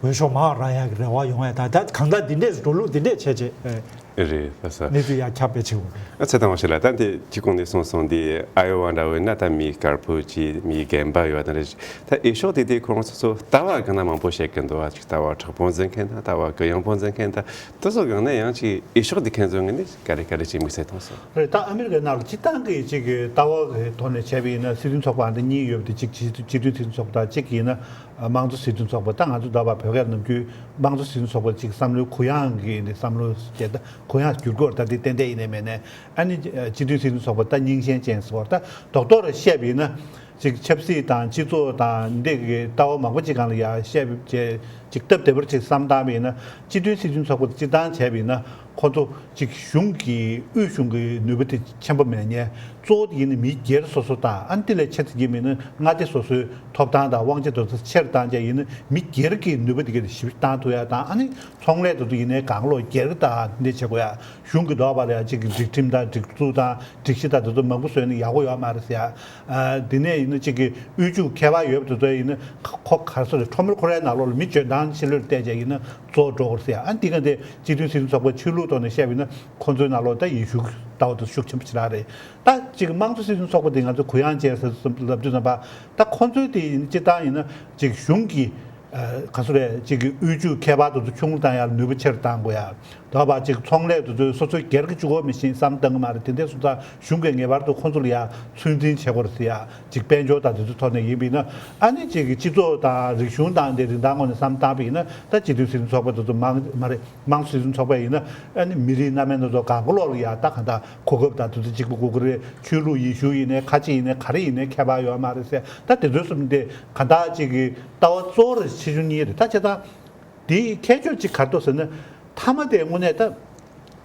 འོས་ཤོག་མར་རག་ཡག་གི་རེ་བ་ཡོང་ཡ། ད་ད་གང་ལྟར་འདི་འདྲས་འགྲོ་ལུགས་འདི་འདྲས་བྱས་བྱས་ཨེ་རེད། ལགས་སོ། གནས་ཚུལ་ཡར་ཁྱབ་སྤེལ་བྱེད་དགོས་རེད། ཨ་ཚེ་དང་བ་ཞིག་ལ་ད་འདི་ཁྱི་གོང་ནས་གསུངས་སོང་འདི་ཨའི་ཨོ་ཝ་འདྲ་བོ་ཡིན་ན་ད་མི་དཀར་པོ་ཅིག་མི་རྒན་པ་ཡོད་དང་རེད། ད་འོས་ཤོག་དེ་དེ་ཁོ་རང་ཚོ་ཚོ་ལྟ་བ་གི་ན་མང་པོ་བཤད་ཀྱི་འདུག་བ། ཅིག་ལྟ་བ་དྲག་པོ་འཛིན་མཁན་དང་ལྟ་བ་གུ་ཡངས་པོ་འཛིན་མཁན་དང་དེ་ཚོ་གང་ན་ཡང་ཅིག་འོས་ཤོག་འདི་མཁན་ཚོ་ངོས་ནས་ག་རེ་ག་རེ་ཅིག་དམིགས་བསལ་གཏོང་སོང་། རེད། ད་ཨ་མི་རི་ཀའི་ནང་ལ་སྤྱི་བཏང་གི་ཅིག་གི་ལྟ་བ་གི་ཐོག་ནས་བྱས་པ་ཡིན་ན་སྲིད་དོན་ཚོགས་པ་འདི་གཉིས་ཡོད་པ་དེ་གཅིག་སྤྱི་སྤྱི་མཐུན་སྲིད་དོན་ཚོགས་པ་དང་གཅིག་ཡིན་ན་དམངས་གཙོ་སྲིད་དོན་ཚོགས་པ། ད་ང་ཚོ་འདྲ་བ་བོད་སྐད་ནམ་རྒྱུན་དམངས་གཙོ་སྲིད་དོན་ཚོགས་པ་ཅིག་བསམ་བློའི་གུ་ཡངས་ཀྱི་འདི་བསམ་བློ་བྱས། ད་གུ་ཡངས་བསྒྱུར་དགོས་ད་འདི་ཏན་ཏན་ཡིན་ནའི་མེད་ནའི། ཨ་ནི་སྤྱི་མཐུན་སྲིད་དོན་ཚོགས་པ་ད་རྙིང་ཞེན་ཅན་ཟེར་བ། ད་རྡོག་རྡོག་རེ་བཤད་པ་ཡིན་ན་ཅིག་ཆབ་སྲིད་དང་སྤྱི་ཚོགས་དང་འདི་གི་ལྟ་བ་མང་པོ་ཅིག་སྒང་ལ་ཡ་བཤད་པ་བྱས་ཅིག་སྟབས་བདེ་བར་ཅིག་བསམ་བཏང་བ་ཡིན་ན། སྤྱི་མཐུན་སྲིད་དོན་ཚོགས་པ་དང་སྤྱི་བཏང་བྱས་པ་ཡིན་ན་ཁོ་ཚོ་ཅིག་གཞུང་གི་དབུས་གཞུང་གི་ནུས་པ་དེ་ཆེན་པོ་མེད་ནའི་གཙོ་བོ་དེ་ཡིན་ན་མི་སྒེར་སོ་སོ་དང་། ཨ་ནི་དེ་ལས་ཆེ་ཙམ་གྱི་མི་ནི་མངའ་སྡེ་སོ་སོའི་ཐོབ་ཐང་དང་དབང་ཆ་དེ་ཚོ་ཆེར་བཏང་བྱས་ཡིན་ན་མི་སྒེར་གྱི་ནུས་པ་དེ་གས་ཞིབ་བཏང་ཐུབ་ཡ་དང་། ཨ་ནི་ཚོང་ལས་དེ་ཚོ་ཡིན་ནའི་གང་ལོག་སྒེར་དང་འདི་བྱེད་དགོས་ཡ། གཞུང་གི་འདོགས་པ་ལ་ཡ་གཅིག་གི་སྒྲིག་ཁྲིམས་དང་སྒྲིག་འཛུགས་དང་སྒྲིག་གཞི་དང་དེ་ཚོ་མང་པོ་བཟོས་ནས་ཡག་པོ་ཡོད་མ་རེད་ཟེར་ཡ། ཨ་དེ་ནས་ཡིན་ན་གཅིག་གི་དབུལ་ཕྱུག་མཁས་པ་ཡོད་པ་དེ་ཚོ་ཡིན་ན་ཁོ་ག་རེ་ཟེར་རེད། ཁྲོམ་ར་ཁོ་རའི་ནང་ལོགས་ལ་མི་འཇོན་ཐང་ཆེ་ལོས་བལྟས་བྱས་ཡིན་ན་གཙོ་བོ་འགྲོ་དགོས་ཟེར་ཡ། ཨ་འདི་ག་དེ་སྤྱི་མཐུན་སྲིད་དོན་ཚོགས་པའི་ཆོས་ལུགས་ཐོག་ནས་བཤད་པ་ཡིན་ན་ཁོ་ཚོའི་ནང་ལོགས་ད་ཡེ་ཤུ་ལྟ་བ་དེ་ཤུགས་ཆེན་པོ་ཞེ་དྲག་རེད། ད་གཅིག་དམངས་གཙོ་སྲིད་དོན་ཚོགས་པ་དེ་ང་ཚོ་གུ་ཡངས་ཅན་ཟེར་ལབ་དུས་ཙམ་པ། ད་ཁོ་ཚོའི་དེ་ཡིན་སྤྱི་བཏང་ཡིན་ན་གཅིག་གཞུང་གི་ཨ་ག་ཚོད་རེད། གཅིག་གི་དབུལ་ཕྱུག་མཁས་པ་དེ་ཚོ་ཆུང་རུ་བཏང་ཡ་ལ་ནུས་པ་ཆེར་བཏང་དགོས་ཡ། ད་བ་ཅིག་ཚོང་ལས་དེ་ཚོས་སོ་སོའི་སྒེར་གྱི་གཅིག་པོ་མི་ཤེས་བསམ་བཏང་གི་མ་རེད། དེ་འདྲ་སོང་ཙང་གཞུང་གིས་ངེས་པར་དུ་ཁོང་ཚོ་ལ་ཡ་ཚོད་འཛིན་བྱེད་དགོས་རེད་ཟེར་ཡ་ཅིག་དཔལ་འབྱོར་དང་དེ་ཚོའི་ཐོག་ནས་ཡིན་པ་ཡིན་ན། ཨ་ནི་ཅིག་གི་སྤྱི་ཚོགས་དང་རིག་གཞུང་དང་དེ་རིན་ཐང་ངོས་ནས་བསམ་བཏང་པ་ཡིན་ན། ད་སྤྱི་མཐུན་སྲིད་དོན་ཚོགས་པ་དེ་ཚོ་མང་མ་རེད། དམངས་གཙོ་སྲིད་དོན་ཚོགས་པ་ཡིན་ན། ཨ་ནི་མི་རིགས་སྣ་མིན་སྣ་ཚོགས་གང་ག་ལོག་ལ་ཡ་ད་གང་ལྟར་གོ་སྐབས་དང་དེ་ཚོ་གཅིག་པ་དགོས་ཀྱི་རེད། ཆོས་ལུགས་ཡེ་ཤུ་ཡིན་ནའི་ཁ་ཆེ་ཡིན་ནའི་ག་རེ་ཡིན་ནའི་ཁྱད་པར་ཡོད་མ་རེད་ཟེར། ད་དེ་ཚོའི་གསུམ་དེ་གང་ལྟར་ཅིག་གི་ལྟ་བ་གཙོ་བོ་རེད། ཆེ་ཆུང་གཉིས་རེད། ད་བྱས་ཙང་དེའི་ཁྱད་ཆོས་གཅིག་ག་རེ་འདུག་ཟེར་ན། མཐའ་མ་དེ་དངོས་གནས་ད་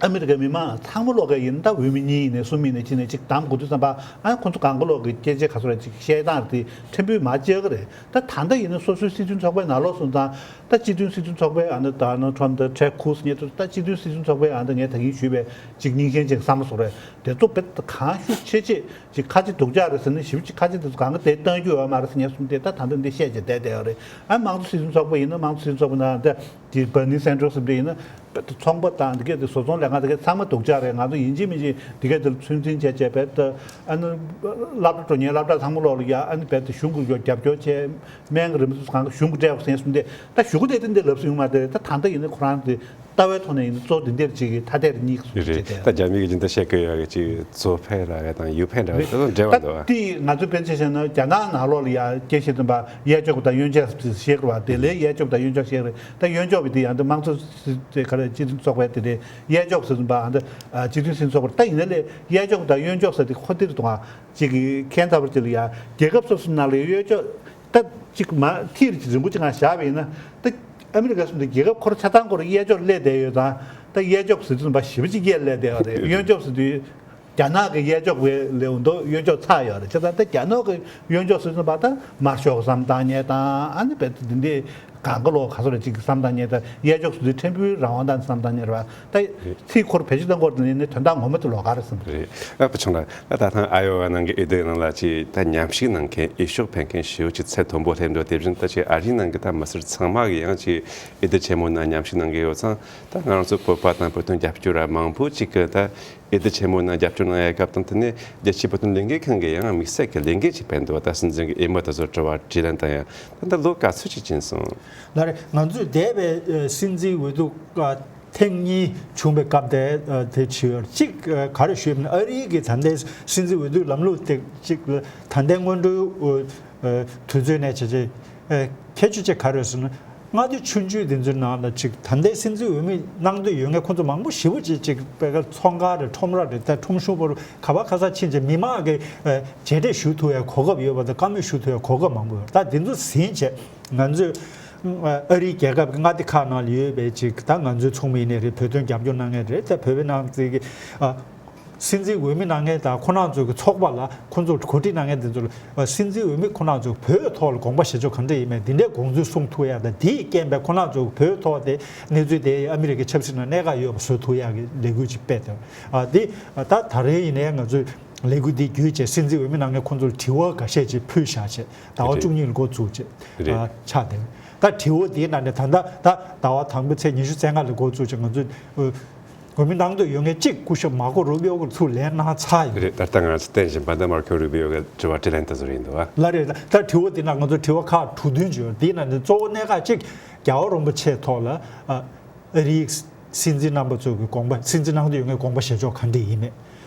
ཨ་མི་རི་ཀའི་མི་མང་ཚང་མ་ལོག་ག་ཡིན་ད། འོས་མི་གཉིས་ཡིན་ནའི་གསུམ་ཡིན་ནའི་གཅིག་ནས་གཅིག་གདམ་དགོས་དུས་ཙམ་པ། ཨ་ཁོང་ཚོ་གང་ག་ལོག་གི་སྐད་ཆ་ག་ཚོད་རེད་ཅིག་བཤད་སྟངས་དེ་ཕྲན་བུ་མ་བཅོས་ཀྱི་རེད། ད་ད་ལྟ་ཡིན་ན་སོ་སོའི་སྲིད་དོན་ཚོགས་པའི་ནང་ལོགས་སོང་ཙང་། ད་སྤྱི་མཐུན་སྲིད་དོན་ཚོགས་པའི་ཨ་ནི་ད་ནོ་ཁྲོམ་དང་ཁྲེ་ཁུ་སི་ཉེ་དུ། ད་སྤྱི་མཐུན་སྲིད་དོན་ཚོགས་པའི་ཨ་ནི་ངས་ད་གིན་ཞུས་པའི་ཅིག་རྙིང་ཞེན་ཅན་གྱི་བསམ་བློ་སོགས་རེད། དེ་ཚོ་བེད་གང་ཤུགས་ཆེ་ཆེ་ཅིག་ཁ་ཆེ་སྡུག་ཅག་རེད་ཟེར་ན། ཞེ་པོ་ཅིག་ཁ་ཆེ་དེ་ཚོ་གང་ག་དེ་གཏོང་རྒྱུ་ཡོད་མ་རེད་ཟེར་ངས་གསུངས་ཏེ། ད་ད་ལྟ་འདི་བཤད་བྱས་བསྡད་བསྡད་ཡོད་རེད། ཨ་དམངས་གཙོ་སྲིད་དོན་ཚོགས་པ་ཡིན་ན། དམངས་གཙོ་སྲིད་དོན་ཚོགས་པ་ནང་ད་དེ་བར་ནི་སན་ཏྲོ་ཟེར་འདི་ཡིན་ན། ཚོང་པ་དང་འདི་གས་དེ་བཟོ་ཚོང་ལས་ཁང་འདི་གས་ཚང་མ་སྡུག་ཅག་རེད། ང་ཚོ་ཡིན་གཅིག་མིན་གཅིག་འདི་གས་དེ་ལ་ཚོད་འཛིན་བྱས་བྱས་བེད་ད། ཨ་ནི་སློབ་གྲྭ་འགྲོ་མཁན་སློབ་གྲྭ་ཚང་མ་ལོག་ལ་ཡ་ཨ་ནི་བེད་དེ་གཞུང་གི་རྒྱབ་སྐྱོར་བྱས། སྨན་གྱི་རིན་པ་ཚོ་གང་ག་གཞུང་གིས་སྤྲད་དགོས་ཟེར་གསུངས་ཏེ། ད་གཞུག་གུ་དེ་དེ་འདི་ལབ་སྲོལ་ཡོད་མ་རེད། ད་ད་ལྟ་ཡིན་ན་ཁོ་རང་དེ་ལྟ་བའི་ཐོག་ནས་ཡིན་ན་གཙོ་བོ་འདི་འདིར་ཅིག་ཐ་དད་རེད་སྙིང་གི་རེད། ད་རྒྱ་མི་གིས་ཇི་འདྲ་བཤད་ཀྱི་ཡོད་གི་ཅིག་ཚོ་ཕན་ར་ག་དང་ཡུ་ཕན་ར་ག་དང་འབྲེལ་བ་འདུག་ཨ། ད་དེ་ང་ཚོའི་དཔེར་ན་ཆ་བཞག་ན་རྒྱ་ནག་ནང་ལོགས་ལ་ཡ་སྐད་བཤད་ཙམ་པ་གཡས་ཕྱོགས་དང་གཡོན་ཕྱོགས་ཟེར་བཤད་ཀྱི་རེད་པ། དེ་ལས་གཡས་ཕྱོགས་དང་གཡོན་ཕྱོགས་བཤད་ཀྱི་རེད། ད་གཡོན་ཕྱོགས་པ་དེ་ཡང་ད་དམངས་གཙོ་སྲིད་དེ་ག་རེ་སྤྱི་མཐུན་ཚོགས་པའི་དེ་ལས་གཡས་ཕྱོགས་ཟེར་ཙམ་པ་ཨ་ད་སྤྱི་མཐུན་སྲིད་ཚོགས་པ་རེད། ད་ཡིན་ན་ལས་གཡས་ཕྱོགས་དང་གཡོན་ཕྱོགས་ཟེར་དེ་ཁོ་དེ་རེད་འདུག་ཨ། ཅིག་གི་ཁྱད་མཚར་པོ་ཅིག་ལ་ཡ་རྒྱལ་ཁབ་སོ་སོའི་ནང་ལ་གཡས་ཕྱོགས། ད་ཅིག་མ་ཐིག་རིང་པོ་ཅིག་ངང་བཞག་པ་ཡིན་ན། ད་ཨ་མི་རི་ཀ་སོང་དུས་རྒྱལ་ཁབ་ཁོ་རང་ཆ་ཚང་ཁོ་རང་གཡས་ཕྱོགས་སླེབས་བསྡད་ཡོད་ཙང་། ད་གཡས་ཕྱོགས་ཟེར་དུས་ཙམ་པ་ཞེ་པོ་ཅིག་གཡས་སླེབས་བསྡད་པ་རེད། གཡོན་ཕྱོགས་ཟེར་དུས་རྒྱ་ནག་གི་གཡས་ཕྱོགས་པའི་ལེའུ་འདུག་གཡོན་ཕྱོགས་ཚར་ཡོད་རེད། བྱས་ཙང་ད་རྒྱ་ནག་གི་གཡོན་ཕྱོགས་ཟེར་དུས་ཙམ་པ་ད་དམར་ཤོག་བསམ་བཏང་མཁན་དང་། ཨ་ནི་བེད་དེ་འདི་འདྲའི་གང་ག་ལོག་ག་ཚོད་རེད་ཅིག་བསམ་བཏང་མཁན་དང་། གཡས་ཕྱོགས་ཟེར་དུས་ཕྲན་བུའི་རང་དབང་དང་བསམ་བཏང་མཁན་རེད་པ། ད་ཚིག་ཁོ་རང་བེད་སྤྱོད་གཏོང་དགོས་དེ་ནི་དོན་དག་ངོ་མ་དེ་ལོགས་ཀ་རེད་བསམ་གྱི་རེད། ཨ་ཕུ་ཆུང་ལགས། ཨ་ད་ཐེངས་ཨ་ཡོ་ཝ་ནང་གི་འོས་བསྡུ་ནང་ལ་ཅིག་ད་མཉམ་ཞུགས་གནང་མཁན་འོས་ཤོག་འཕེན་མཁན་ཞེ་པོ་ཅིག་ཚད་མཐོན་པོ་སླེབས་འདུག་དེ་བཞིན་ད་ཅིག་ཨ་རིའི་ནང་གི་ད་མི་སེར་ཚང་མ་གིས་ཡང་ཅིག་འོས་བསྡུ་ཆེན་མོ་ནང་མཉམ་ཞུགས་གནང་གི་ཡོད་ཙང་། ད་ང་རང་ཚོ་བོད་པ་དང་བོད་དོན་རྒྱབ་སྐྱོར་བ་མང་པོ་ཅིག་གིས་ད་འོས་བསྡུ་ཆེན་མོ་ནང་རྒྱབ་སྐྱོར་གནང་ཡ་སྐབས་དང་། དེ་ནས་རྒྱལ་སྤྱིའི་བོད་དོན་ལས་འགུལ་ཁང་གིས་ཡང་དམིགས་བསལ་གྱི་ལས་འགུལ་ཅིག་སྤེལ་འདུག་ད་སྲིད་འཛིན་གྱི་འོས་མི་དེ་ཚོར་དྲི་བ་དྲིས་ལན་དང་ཡང་། ད་ལྟ་ལོ་ག་ཚོད་ཅིག་ཕྱིན་སོང་། ལགས་རེད། ང་ཚོས་འདས་པའི་ཨ་སྲིད་འཛིན་འོས་བསྡུ་ཨ་ཐེངས་གཉིས་བྱུང་བའི་སྐབས་དེ་ཨ་དེ་བྱས་ཡོད། གཅིག་ཨ་ག་རེ་ཞུས་ཡོད་ན། ཨ་རིའི་གི་ད་ལྟའི་སྲིད་འཛིན་འོས་བསྡུའི་ལམ་ལུགས་དེ་གཅིག་ད་ལྟའི་སྔོན་འགྲོའི་ཨ་དུས་ཚོད་ནས་བྱས་བྱས་ཨ་ཁྱད་ཆོས་ཅིག་ག་རེ་ཡོད་ཟེར་ན། མངའ་སྡེ་ཆུང་ཆུང་དེ་ཚོའི་ནང་ལ་ཅིག་ད་ལྟའི་སྲིད་འཛིན་འོས་མི་གནང་འདོད་ཡོད་མཁན་ཁོང་ཚོ་མང་པོ་ཞེ་པོ་ཅིག་ཅིག་དཔེ་ཁ་ཚོང་ཁང་རེད། ཁྲོམ་ར་རེད། ད་ཁྲོམ་གཞུང་བར་ཁ་བ་ཁ་ས་ཕྱིན་བྱས་མི་མང་གི་ཨ་མཇལ་འཕྲད་ཞུ་ཐུབ་ཡ་གོ་སྐབས་ཡོད་པ་དང་། བཀའ་མོལ་ཞུ་ཐུབ་ཡ་གོ་སྐབས་མང་པོ་ཡོད། ད་དེ་ཚོ་ཟིན་བྱས་ང་ཚོས་ཨ་རིའི་རྒྱལ་ཁབ་ཀྱི་མངའ་སྡེ་ཁག་ནང་ལ་ཡོད་པའི་ཅིག་ད་ང་ཚོའི་ཚོགས་མི་ཡིན་ནའི་རེད། བོད་དོན་རྒྱབ་སྐྱོར་གནང་མཁན་རེད། ད་བོད་པའི་ནང་ཚིག་གི་ཨ་སྲིད་འཛིན་འོས་མི་གནང་མཁན་དང་ཁོ་རང་ཚོའི་གི་ཚོགས་པ་ལ་ཁོ་ཚོར་གོ་སྒྲིག་གནང་མཁན་དེ་ཚོ་ལ་སྲིད་འཛིན་འོས་མི་ཁོ་རང་ཚོས་བོད་ཐོག་ལ་དགོངས་པ་བཞེས་ཕྱོགས་ག་འདྲ་ཡིན་མིན་འདི་འདྲའི་དགོངས་ཚུལ་གསུང་ཐུབ་ཡ་དང་། དེའི་རྐྱེན་པས་ཁོ་རང་ཚོས་བོད་ཐོག་དེ་གནས་ཚུལ་དེ་ཨ་མི་རི་ཀའི་ཆབ་སྲིད་ནང་གནད་འགག་ཡོད་པ་བཟོ་ཐུབ་ཡ་གི་ལས་འགུལ་ཅིག་སྤེལ་ཏེ། ཨ་འདི་ད་ད་རེས་ཡིན་ནའི་ང་ཚོས་ལས་འགུལ་འདི་བརྒྱུད་བྱས་སྲིད་འཛིན་འོས་མི་གནང་མཁན་ཁོ་ཚོར་དྲི་བ་འགའ་ཤས་ཅིག་ཕུལ་བཞག་བྱས། ཟླ་བ་རེད། བཅུ་གཉིས་ལ་འགོ་བཙུགས་བྱས་རེད། ཨ་ཆགས་བསྡད། ད་དྲི་བ་འདིའི་ནང་ནས་ད་ལྟ་ད་ཟླ་བ་དང་པོའི་ཚེས་ཉི་ཤུ་རྩ་ལྔ་ལ་འགོ་བཙུགས་བྱས་ང་ཚོས་ཨ། འོས་མི་གནང་འདོད་ཡོད་མཁན་གཅིག་སྐུ་ཞབས་མར་ཀོ་རུ་པིའོ་གིས་ཚུར་ལན་གནང་ཚར་ཡོད། རེད། ད་ལྟ་ང་ཚོ་བསྟན་བཞིན་པ་འདི་མར་ཀོ་རུ་པིའོ་གི་དྲི་བ་དྲིས་ལན་དེ་ཚོ་རེད་འདུག་ཨ། ལགས་རེད། ད་དྲི་བ་འདི་ནང་ང་ཚོ་དྲི་བ་ཁག་དྲུག་བདུན་ཅིག་ཡོད། འདིའི་ནང་ནས་གཙོ་བོ་གནད་འགག་གཅིག་རྒྱལ་བ་རིན་པོ་ཆེའི་ཐོག་ལ་ཨ་ཨ་རིའི་སྲིད་འཛིན་རྣམ་པ་ཚོ་གི་དགོངས་པ། སྲིད་འཛིན་གནང་འདོད་ཡོད་མཁན་དགོངས་པ་བཞེས་ཕྱོགས་ག་འདྲ་ཡིན་མེད།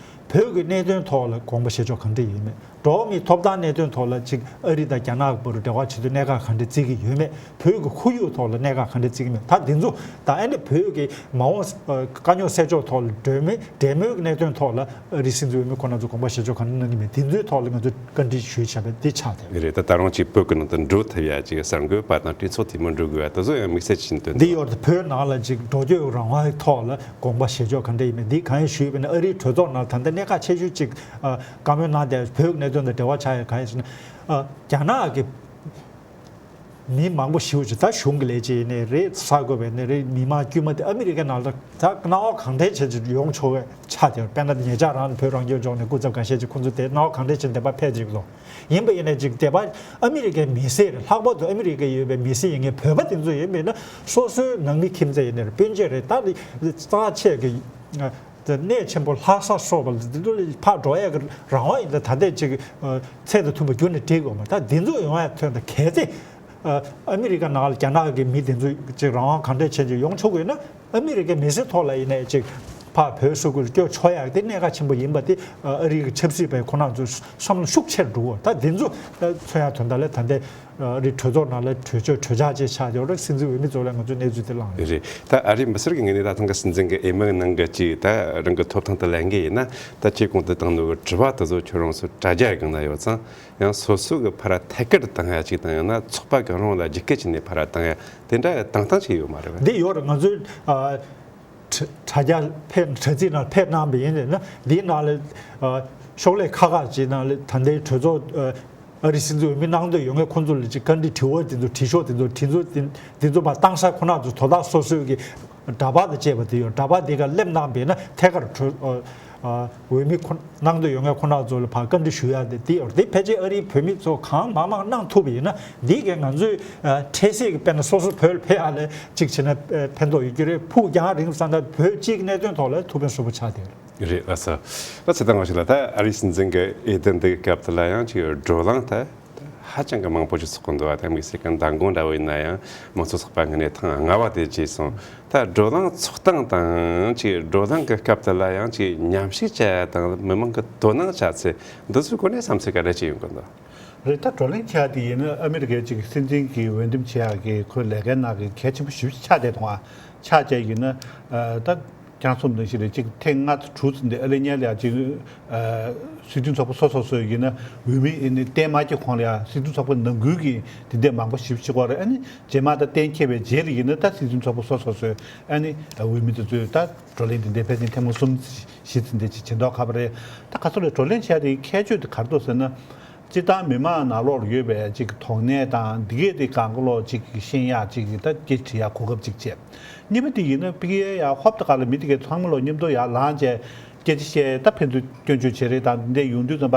བོད་ཀྱི་གནད་དོན་ཐོག་ལ་དགོངས་པ་བཞེས་ཕྱོགས་ག་འདྲ་ཡིན་མེད། འགྲོ་བ་མིའི་ཐོབ་ཐང་གནད་དོན་ཐོག་ལ་ཅིག་ཨ་རི་དང་རྒྱ་ནག་བར་འབྲེལ་བ་བྱེད་དུས་གནད་འགག་ག་འདྲ་བརྩི་གི་ཡོད་མེད། བོད་ཀྱི་ཁོར་ཡུག་ཐོག་ལ་གནད་འགག་ག་འདྲ་བརྩི་གི་མེད། ད་འདི་ཚོ་ད་ཨ་ནི་བོད་ཀྱི་མ་འོངས་ཨ་དཀའ་རྙོག་སེལ་ཕྱོགས་ཐོག་ལ་འབྲེལ་མེད་འབྲེལ་མོལ་གྱི་གནད་དོན་ཐོག་ལ་ཨ་རིའི་སྲིད་འཛིན་འོས་མི་ཁོ་རང་ཚོ་དགོངས་པ་བཞེས་ཕྱོགས་ག་འདྲ་གནང་གི་མེད། འདི་ཚོའི་ཐོག་ལ་ང་ཚོས་བཀའ་འདྲི་ཞུས་བྱས་པ་འདི་ཆགས་བསྡད་ཡོད། རེད། ད་ད་རུང་ཅིག་བོད་ཀྱི་ནང་དུ་འགྲོ་ཐུབ་ཡ་ཅིག་གསར་འགོད་པ་དང་གྲོས་ཚོགས་འཐུས་མི་འགྲོ་དགོས་ཡ་དེ་ཚོ་ཡང་དམིགས་བསལ་ཅིག་བཏོན་འདི་འདུག་ཡོད་དེ། བོད་ནང་ལ་ཅིག་འགྲོ་སྐྱོད་རང་དབང་གི་ཐོག་ལ་དགོངས་པ་བཞེས་ཕྱོགས་ག་འདྲ་ཡིན་མིན་འདི་གང་ཡིན་ཞུས་པ་ཡིན་ན། ཨ་རིའི་གྲོས་ཚོགས་ནང་ད་ལྟ་གནད་འགག་ཆེ་ཤོས་ཅིག་ཨ་བཀའ་མོལ་གནང་བསྡད་བོད་ཀྱི་གནད་དོན་དང་འབྲེལ་བ་ཆགས་ཡ་གང་ཡིན་ཟེར་ན། ཨ་རྒྱ་ནག་གི་མི་མང་པོ་ཞེ་པོ་ཅིག་ད་གཞུང་གི་ལས་བྱེད་ཡིན་ནའི་རེད། གསར་འགོད་པ་ཡིན་ནའི་རེད། མི་མང་དཀྱུས་མ་དེ་ཨ་མི་རི་ཀའི་ནང་ལ་ད་སྣང་བ་གང་འདྲ་བྱས་ཅིག་ཡོང་ཆོག་པའི་ཆ་དེ། དཔེར་ན་ཉེ་ཆར་རང་བོད་རང་སྐྱོང་ལྗོངས་ནས་སྐུ་ཚབ་འགའ་ཤས་ཅིག་ཁོང་ཚོ་དེ་སྣང་བ་གང་འདྲ་བྱས་འདས་པ་ཕེབས་ཅིག་ལོ། ཡིན་པ་ཡིན་ནའི་ཅིག་འདས་པ་ཨ་མི་རི་ཀའི་མི་སེར་རེད། ལྷག་པར་དུ་ཨ་མི་རི་ཀའི་ཡོད་པའི་མི་སེར་ཡིན་མཁན་བོད་པ་དེ་ཚོ་ཡིན་པ་ཡིན་ན། སོ་སོའི་ནང་མི་ཁྱིམ་མཚེས་ཡིན་ནའི་རེད། སྤུན་མཆེད་རེད། ད་རྩ་ཆེ་གི་གནས་ཆེན་པོ་ལྷ་ས་སོགས་པ་ལ་དེ་ཚོ་ཕར་འགྲོ་ཡ་གི་རང་དབང་ཡིན་ད། ད་ལྟའི་ཅིག་ཚད་དང་མཐུན་པ་བརྒྱུད་ནས་འགྲིག་ཡོད་མ་རེད། ད་འདི་ཚོ་ཡོང་ཡ་ཐོན་ད་གལ་ཏེ། ཨ་མི་རི་ཀ་ནང་ལ་རྒྱ་ནག་གི་མི་དེ་ཚོ་ཅིག་རང་དབང་གང་འདྲ་བྱས་ཅིག་ཡོང་ཆོག་གི་ཡོད་ན། ཨ་མི་རི་ཀའི་མི་སེར་ཐོག་ལ་ཡིན་ནའི་ཅིག་ཕར་བོད་སོག་པོར་བསྐྱོད་ཆོག་ཡག་དེ་གནད་འགག་ཆེན་པོ་ཡིན་པ་དེ་ཨ་རི་གི་ཆབ་སྲིད་པའི་ཁོ་ན་ཚོའི་བསམ་བློ་ཤུགས་ཆེར་འགྲོ་གི་ཡོད། ད་དེ་ཚོ་མཚོན་ཡག་དོན་དག་ལ་ད་ལྟའི་ཨ་རི་གྲོས་ཚོགས་ནང་ལ་གྲོས་ཆོད་གྲོས་འཆར་ཅིག་ཆགས་ཡོད་རེད། སྲིད་འཛིན་འོས་མི་ཚོ་ལ་ང་ཚོས་གནས་ཚུལ་དེ་བླངས་ཡོད། རེད། ད་ཨ་རིའི་མི་སེར་གྱི་ངོས་ནས་ད་ཐེངས་ཀྱི་སྲིད་འཛིན་གྱི་འོས་མིའི་ནང་གི་ཅིག་ད་རང་གི་ཐོབ་ཐང་དེ་ལེན་གི་ཡིན་ན། ད་ཁྱེད་གོང་དུ་བཏང་ནོ་གི་དྲི་བ་དེ་ཚོ་ཁྱོད་རང་ཚོ་དྲ་རྒྱ་སྒང་ན་ཡོད་ཙང་། ཡང་སོ་སོ་གི་ཕར་ཐད་ཀར་བཏང་ཡ་ཅིག་དང་ཡང་ན་ཚོགས་པ་གང་རུང་ལ་རྒྱུད་སྐད་བྱས་ནས་ཕར་བཏང་ཡ་དེ་འདྲ་བཏང་སྟངས་ཅིག་ཡོད་མ་རེད་པས། འདི་ཡོད་རེད། ང་ཚོའི་ཨ་དྲ་དྲ་རྒྱ་ཕེབས་དྲ་ཚིགས་ནང་ཕེབས་གནང་བ་ཡིན་ན། འདིའི་ནང་ལ་ཨ་ཤོག་ལྷེ་ཁག་ཁག་ཅིག་ནང་ལ་ད་ལྟའི་གྲོས་ཚོགས་ཨ་ཨ་རི་སྲིད་འཛིན་འོས་མི་གནང་འདོད་ཡོད་མཁན་ཁོང་ཚོ་ལ་ཅིག་བཀའ་འདྲི་དྲི་བ་དེ་ཚོ། དྲི་ཤོག་དེ་ཚོ། དེ་ཚོ་དེ་དེ་ཚོ་ཕར་བཏང་ས་ཁོ་ན་ཚོ་དོ་བདག་སོ་སོའི་གི་འདྲ་པར་དང་བཅས་པ་དེ་ཡོད། འདྲ་པར་དེ་ག་སླེབས་གནང་བས་ན་ཐད་ཀར་གྲོས་ཨ་ཨ་འོས་མི་ཁོ་གནང་འདོད་ཡོད་མཁན་ཁོ་ན་ཚོ་ལ་ཕར་བཀའ་འདྲི་ཞུ་ཡ་དེ་དེ་ཡོད། དེ་ཕལ་ཆེར་ཨ་རིའི་བོད་མི་ཚོ་གང་མང་མང་གནང་ཐུབ་པ་ཡིན་ན། འདི་གས་ང་ཚོའི་ཨ་འཕྲལ་སེལ་གྱི་དཔེར་ན་སོ་སོ་བོད་ལ་ཕེབས་ཡ་ལ་ཅིག་བྱས་ན་ཨ་ཕན་ཐོགས་ཡོད་ཀྱི་རེད། ཕུགས་རྒྱང་རིང་བསམ་ན་བོད་སྤྱིའི་གནད་དོན་ཐོག་ལ་ཐུགས་ཕན་གསོས་པོ་ཆགས་བསྡད་ཡོད་རེད། རེད། ལགས་སོ། ལགས་སོ། ད་ང་ཞིག་ལ་ད་ཨ་རིའི་སྲིད་འཛིན་གྱི་འོས་བསྡུ་འདིའི་སྐབས་དེ་ལ་ཡང་ཅིག་བགྲོ་གླེང་ད་ཧ་ཅང་གི་མང་པོ་ཞིག་ཚོགས་ཀྱི་འདུག་བ། ད་དམིགས་བསལ་གྱི་མདང་དགོང་འདྲ་བོ་ཡིན་ན་ཡང་མང་གཙོ་ཚོགས་པ་ངོས་ནས་ཐེངས་ལྔ་པ་དེ་བྱས་སོང་། ད་བགྲོ་གླེང་ཚོགས་སྟངས་དང་ཅིག་བགྲོ་གླེང་གི་སྐབས་དེ་ལ་ཡང་ཅིག་མཉམ་ཞུགས་བྱ་ཡ་དང་མི་མང་གི་དོ་སྣང་བྱ་ཚུལ་འདི་ཚོའི་སྐོར་ནས་བསམ་ཚུལ་ག་འདྲ་ཅིག་ཡོང་གི་འདུག་རེད། ད་བགྲོ་གླེང་བྱ་དེ་ཡིན་ན་ཨ་མི་རི་ཀའི་ཅིག་སྲིད་འཛིན་གྱི་འོས་འདེམས་བྱེད་ཡག་གི་ཁོའི་ལས་ཀའི་ནང་གི་གལ་ཆེན་པོ་ཞེ་པོ་ཅིག་ཆགས་བསྡད་འདུག་ཨ་ཆགས་བྱས་ཡིན་ན་ཨ་ད་རྐྱང་གསུམ་ནང་བཞིན་རེད། ཅིག་ཐེངས་ལྔ་དྲུག་ཙམ་དེ་ཨ་ལེ་ཉལ་ཡ་ཅིག་ཨ་སྲིད་དོན་ཚོགས་པ་སོ་སོ་སོས་ཡིན་ན་འོས་མི་ཨ་ནི་གཏན་མ་འཁྱེར་གོང་ལ་ཡ་སྲིད་དོན་ཚོགས་པ་ནང་ཁུལ་གྱི་དེ་འདྲ་མང་པོ་ཞེ་པོ་ཅིག་ཡོད་རེད། ཨ་ནི་རྗེས་མ་ད་གཏན་འཁེལ་བའི་རྗེས་ལ་ཡིན་ན་ད་སྲིད་དོན་ཚོགས་པ་སོ་སོ་སོས་ཨ་ནི་འོས་མི་དེ་ཚོས་ད་བགྲོ་གླེང་དེ་འདྲ་ཕལ་ཆེར་ཐེངས་མ་གསུམ་བཞི་ཙམ་དེ་ཅིག་བྱེད་མདོག་ཁ་པོ་རེད། ད་ག་ཚོད་རེད། བགྲོ་གླེང་བྱས་དེ་ཁྱད་ཆོས་དེ་ག་རེ་འདུག་ཟེར་ན། སྤྱིར་བཏང་མི་མང་ནང་ལོགས་ལ་ཡོད་པའི་ཅིག་དོགས་གནས་དང་འདི་གས་དེ་གང་ག་ལོག་ཅིག་ཤེས་ཡག་ཅིག་ད་སྐད་ཆ་དྲི་ཡག་གོ་སྐབས་ཅིག་བྱས། གཉིས་པ་དེ་ཡིན་ན་ཕ་གིའི་ཡ་ཧོབ་ཏེ་ག་ལ་མི་དེ་གས་ཚང་མ་ལོ་མཉམ་དུ་ཡར་ལངས་བྱས་སྐད་ཆ་བཤད། ད་ཕན་ཚུན་སྐྱོན་བརྗོད་བྱེད་རེས་དང་འདི་འདྲ་ཡོང་དུས་ཙམ་པ།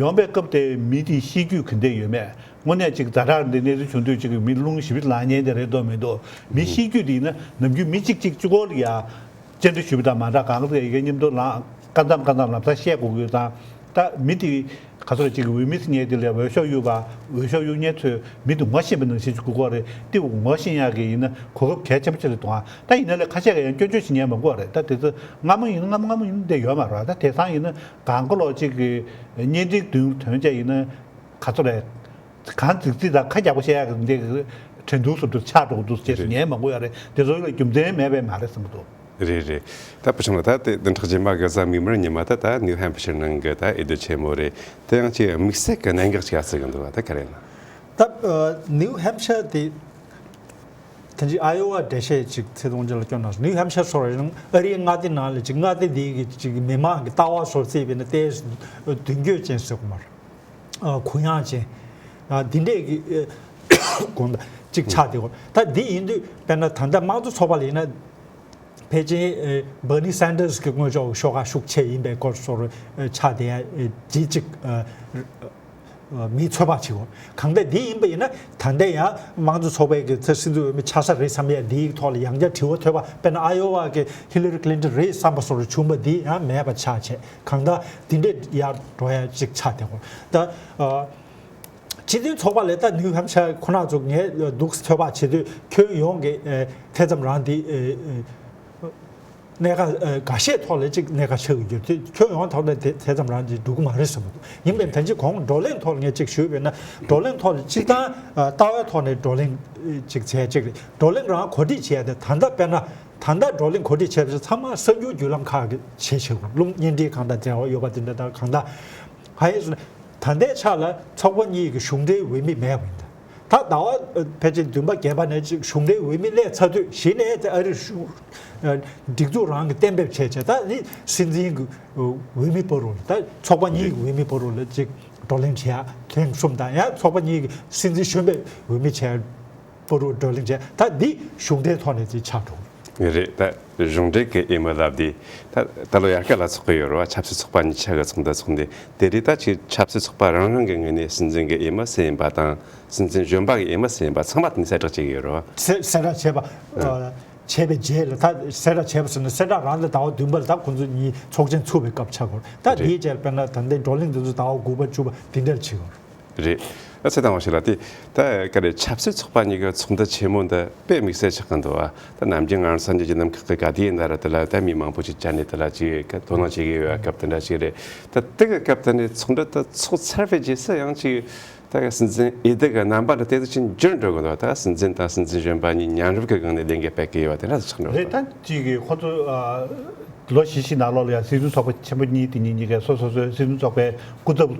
ཡོང་པའི་སྐབས་དེ་མི་དེའི་གཤིས་རྒྱུད་ག་འདྲ་ཡོད་མེད། དངོས་གནས་ཅིག་ཛ་དྲག་འདི་གནས་ཚུལ་བྱུང་དུས་ཅིག་མི་རླུང་ཞེ་པོ་ལངས་མཁན་དེ་རེད་འདུག་མི་འདུག་མི་གཤིས་རྒྱུད་དེ་ཡིན་ན་ནམ་རྒྱུན་མི་གཅིག་གཅིག་གཅིག་པོ་ལ་ཡ། བཅར་འདྲི་ཞུས་པ་དང་མ་འདྲ། གང་ག་ཡི་གེ་མཉམ་དུ་ལངས། སྐར་མཚམས་སྐར་མཚམས་ལམ་སང་བཤད་དགོས་ཀྱི་ཡོད་ཙང་། ད་མི་དེ་ག་ཚོད་ཅིག་འོས་མི་ཟེར་མཁན་དེ་ལ་འོས་ཤོག་གཡུགས་པ། འོས་ཤོག་གཡུགས་མཁན་ཚོས་མི་དེ་ངོ་ཤེས་པ་ནང་བཞིན་ཅིག་དགོས་ཀྱི་རེད། དེ་ངོ་ཤེས་ཡག་གི་ཡིན་ན་གོ་སྐབས་གལ་ཆེན་པོ་ཅིག་རེད་འདུག་ད་ཡིན་ན་ལས་ཁ་ཤས་ཀྱིས་ཡང་སྐྱོན་བརྗོད་བྱེད་མཁན་མང་པོ་རེད། ད་དེ་ཚོ་སྔ་མོ་ཡིན་ན་སྔ་མོ་སྔ་མོ་ཡིན་ན་དེ་ཡོད་མ་རེད། ད་དེང་སང་ཡིན་ན་གང་ག་ལོག་ཅིག་གི་བརྙན་འཕྲིན་མདུན་ཐོན་བྱས་ཡིན་ན་ག་ཚོད་རེད། གང་རྫིག་རྫིག་དང་ཁ་རྒྱག་པོ་བཤད་ཡག་གི་འདི་དྲན་གདུང་སོ་སོར་ཆགས་འགྲོ་གི་འདུག་ཅེས་སུ་ངས་མང་པོ་ཡོད་རེད། དེ་ཚོ་ལ་རྒྱུ་མཚན་མེད་པས་མ་རེད་བསམ་གི་འདུག་རེད་རེད། ད་བུ་ཆུང་ལགས། ད་དེ་བདུན་ཕྲག་རྗེས་མ་གི་གཟའ་མིག་དམར་ཉི་མ་ད་ད་ནིའུ་ཧེམ་ཕི་ཤར་ནང་གི་ད་འོས་བསྡུ་ཆེན་མོ་རེད། དེ་ཡང་ཅིག་དམིགས་བསལ་གི་གནད་འགག་ཅིག་ཨ་ཙི་གི་འདུག་བ། ད་ག་རེ་ན། ད་ནིའུ་ཧེམ་ཕི་ཤར་དེ་ད་ཅིག་ཨ་ཡོ་ཝ་འགྲེལ་བཤད་ཅིག་ཚིག་སྟོང་ཅིག་ལ་སྐྱོན་ན། ནིའུ་ཧེམ་ཕི་ཤར་སོགས་རེད་ན་ཨ་རིའི་མངའ་སྡེ་ནང་ལ་ཅིག་མངའ་སྡེ་འདི་གི་ཅིག་མི་མང་གི་ལྟ་བ་སོགས་བརྩིས་པས་ན་ཏོག་ཙམ་མདུན་སྐྱོད་ཅན་ཟེར་དགོས་མ་རེད། ཨ་གུ་ཡངས་ཅན། ཨ་འདི་འདྲས་ཀྱི་ཨ་དགོངས་དག་ཅིག་ཆགས་བསྡད་ཡོད། ད་འདི་ཡིན་དུས་དཔེར་ན་ད་ལྟ་དམངས་གཙོ་ཚོགས་པ་ལ་ཡིན་ན་ཕལ་ཆེར་ཨ་བར་ནི་སན་ཌར་སི་གི་དངོས་ཕྱོགས་ཤོག་ཁག་ཤུགས་ཆེ་ཡིན་པའི་སྐོར་སོགས་ཨ་ཆགས་བསྡད་ཡ་ཨ་ཅིག་ཅིག་ཨ་ཨ་མིས་ཚོད་དཔག་བྱེད་ཡོད། གང་ལྟར་འདི་ཡིན་པ་ཡིན་ན་ད་ལྟ་ཡང་དམངས་གཙོ་ཚོགས་པའི་གི་ཚ་སྲིད་འཛིན་འོས་མི་ཆགས་ས་རེད་བསམ་ཡ་འདིའི་ཐོག་ལ་ཡང་བསྐྱར་དྲི་བ་ཐོས་པ། དཔེར་ན་ཨ་ཡོ་ཝ་གི་ཧི་ལ་རི་ཀླིན་ཏོན་རེད་བསམ་པ་སོགས་བྱུང་བ་འདི་ཡང་མེད་པ་ཆགས་བྱས། གང་ལྟར་འདི་འདྲས་ཡར་འགྲོ་ཡ་ཅིག་ཆགས་བསྡད་ཡོད། ད་ཨ་སྤྱི་མཐུན་ཚོགས་པ་ལས་ད་ནིའུ་ཧེམ་ཤར་ཁོ་ན་ཚོ་ངས་འདུག་ཚོད་དཔག་བྱེད་དུས་ཁྱོན་ཡོངས་ཀྱི་ཨ་ཐེ་ཚོམ་རང་འདི་ཨ་གནད་འགག་ཨ་འགའ་ཤས་ཐོག་ལ་ཅིག་གནད་འགག་ཆགས་ཀྱི་ཡོད་དུས་ཁྱོན་ཡོངས་ཐོག་ལ་དེ་ཐེ་ཚོམ་རང་ཅིག་འགྲོ་གི་མ་རེད་བསམ་གྱི་འདུག་ཡིན་པས་ད་ཅི་གོང་བགྲོ་གླེང་ཐོག་ལ་ངས་ཅིག་ཞུས་པས་ན་བགྲོ་གླེང་ཐོག་ལ་སྤྱིར་བཏང་ཨ་ལྟ་བའི་ཐོག་ནས་བགྲོ་གླེང་ཨ་ཅིག་བྱས་ཅིག་རེད། བགྲོ་གླེང་རང་གོ་སྒྲིག་བྱས་ཏེ་ད་ལྟ་དཔེར་ན་ད་ལྟ་བགྲོ་གླེང་གོ་སྒྲིག་བྱས་པ་ཚང་མ་གསར་འགྱུར་བརྒྱུད་ལམ་ཁག་གིས་བྱས་བྱས་རླུང་བརྙན་འཕྲིན་གང་དང་འབྲེལ་བ་ཡོད་པ་དེ་འདྲ་དང་གང་དང་། གང་ཡིན་ཟེར་ན། ད་ལྟའི་ཆ་ལ་ཚོགས་པ་གཉིས་ཀྱི་གཞུང་འབྲེལ་འོས་མི་མེད་པ་ཡིན། ད་ཟླ་བ་ཕལ་ཆེར་བདུན་པ་བརྒྱད་པ་ནས་ཅིག་གཞུང་འབྲེལ་འོས་མི་སླེབས་ཚར་དུས་གཞི་ནས་དེ་ཨ་རིར་སྒྲིག་འཛུགས་རང་གིས་གཏན་འབེབས་བྱས་བྱས། ད་ནི་སྲིད་འཛིན་གྱི་འོས་མི་བར་དུ་ལ། ད་ཚོགས་པ་གཉིས་ཀྱི་འོས་མི་བར་དུ་ལ་ཅིག་བགྲོ་གླེང་བྱས་ཡ་ཐེངས་གསུམ་དང་། ཡང་ཚོགས་པ་གཉིས་ཀྱི་སྲིད་འཛིན་གཞོན་པའི་འོས་མི་བྱས་བར་དུ་བགྲོ་གླེང་བྱས། ད་འདི་གཞུང་འབྲེལ་ཐོག་ནས་ཅིག་ཆགས་འགྲོ། རེད། ད་གཞུང་འབྲེལ་གྱི་འོས་མི་ལབ་དུས་ད་ད་ལོ་དབྱར་ཁ་ལ་ཚོགས་ཀྱི་ཡོད་རེད་བ། ཆབ་སྲིད་ཚོགས་པ་གཉིས་ཆ་གི་ཚོགས་འདུ་ཚོགས་ནས་དེ་རིང་ད་ཅིག་ཆབ་སྲིད་ཚོགས་པ་རང་རང་གི་ངོས་ནས་སྲིད་འཛིན་གྱི་འོས་མི་སུ་ཡིན་པ་དང་སྲིད་འཛིན་གཞོན་པ་གི་འོས་མི་སུ་ཡིན་པ་ཚང་མ་དེ་ནས་གསལ་བསྒྲགས་བྱེད་ཀྱི་ཡོད་རེད་བ། གསལ་གསལ་བསྒྲགས་བྱས་པ་ཨ་བྱས་པའི་རྗེས་ལ། ད་གསལ་བསྒྲགས་བྱས་པ་ཟེར་ན་གསལ་བསྒྲགས་རང་ལ་ཟླ་བ་བདུན་པ་ལ་ད་ཁོང་ཚོ་གཉིས་ཚོགས་ཆེན་ཚུགས་པའི་སྐབས་ཆགས་ཀྱི་ཡོད་རེད། ད་རེད། དེའི་རྗེས་ལ་དཔེར་ན་ད་ལྟའི་བགྲོ་གླེང་འདི་ཚོ་ཟླ་བ་དགུ་པ་བཅུ་པ་དེ་འདྲར་བྱེད་ཀྱི་ཡོད་རེད། རེད། ད་ཚེ་དང་བ་ཞིག་ལ་དེ་ད་ག་རེ་ཆབ་སྲིད་ཚོགས་པ་གཉིས་ཀྱི་ཚོགས་འདུ་ཆེན་མོ་འདི་དཔེ་དམིགས་བསལ་ཆགས་ཀྱི་འདུག་བ། ད་ནམ་རྒྱུན་ང་རང་ཚོ་འདི་རྒྱུན་ལམ་ཁག་གི་ག་དུས་ཡིན་ད་ར་དེ་ལ་ད་མི་མང་པོ་ཞིག་བཅར་ནས་དེ་ལ་ཅིག་ག་དོ་སྣང་བྱེད་ཀྱི་ཡོད་པ་སྐབས་དེ་འདྲ་ཞིག་རེད། ད་དེ་གི་སྐབས་དེ་ནས་ཚོགས་འདུ་དེ་ཚོགས་ཚར་བའི་རྗེས་སུ་ཡང་ཅིག་ད་ག་སྲིད་འཛིན་ཨེ་ཏི་གི་རྣམ་པ་འདི་ཏོག་ཙམ་འགྱུར་འགྲོ་གི་འདུག་ད་སྲིད་འཛིན་དང་སྲིད་འཛིན་གཞོན་པ་གཉིས་མཉམ་རུབ་ཀྱི་སྒང་ནས་ལས་འགུལ་སྤེལ་གྱི་ཡོད་པ་དེ་འདྲ་ཆགས་འགྲོ་རེད། གི་འདུག་ད་ཅིག་གི་ཁོ་ཚོ་ཨ་ལོ་བཞི་བཞི་ནང་ལོགས་ལ་ཡང་སྲིད་དོན་ཚོགས་པ་ཆེན་པོ་གཉིས་དེ་གཉིས་གཉིས་ཀས་སོ་སོ་སོའི་སྲིད་དོན་ཚོགས་པའི་སྐུ་ཚབ་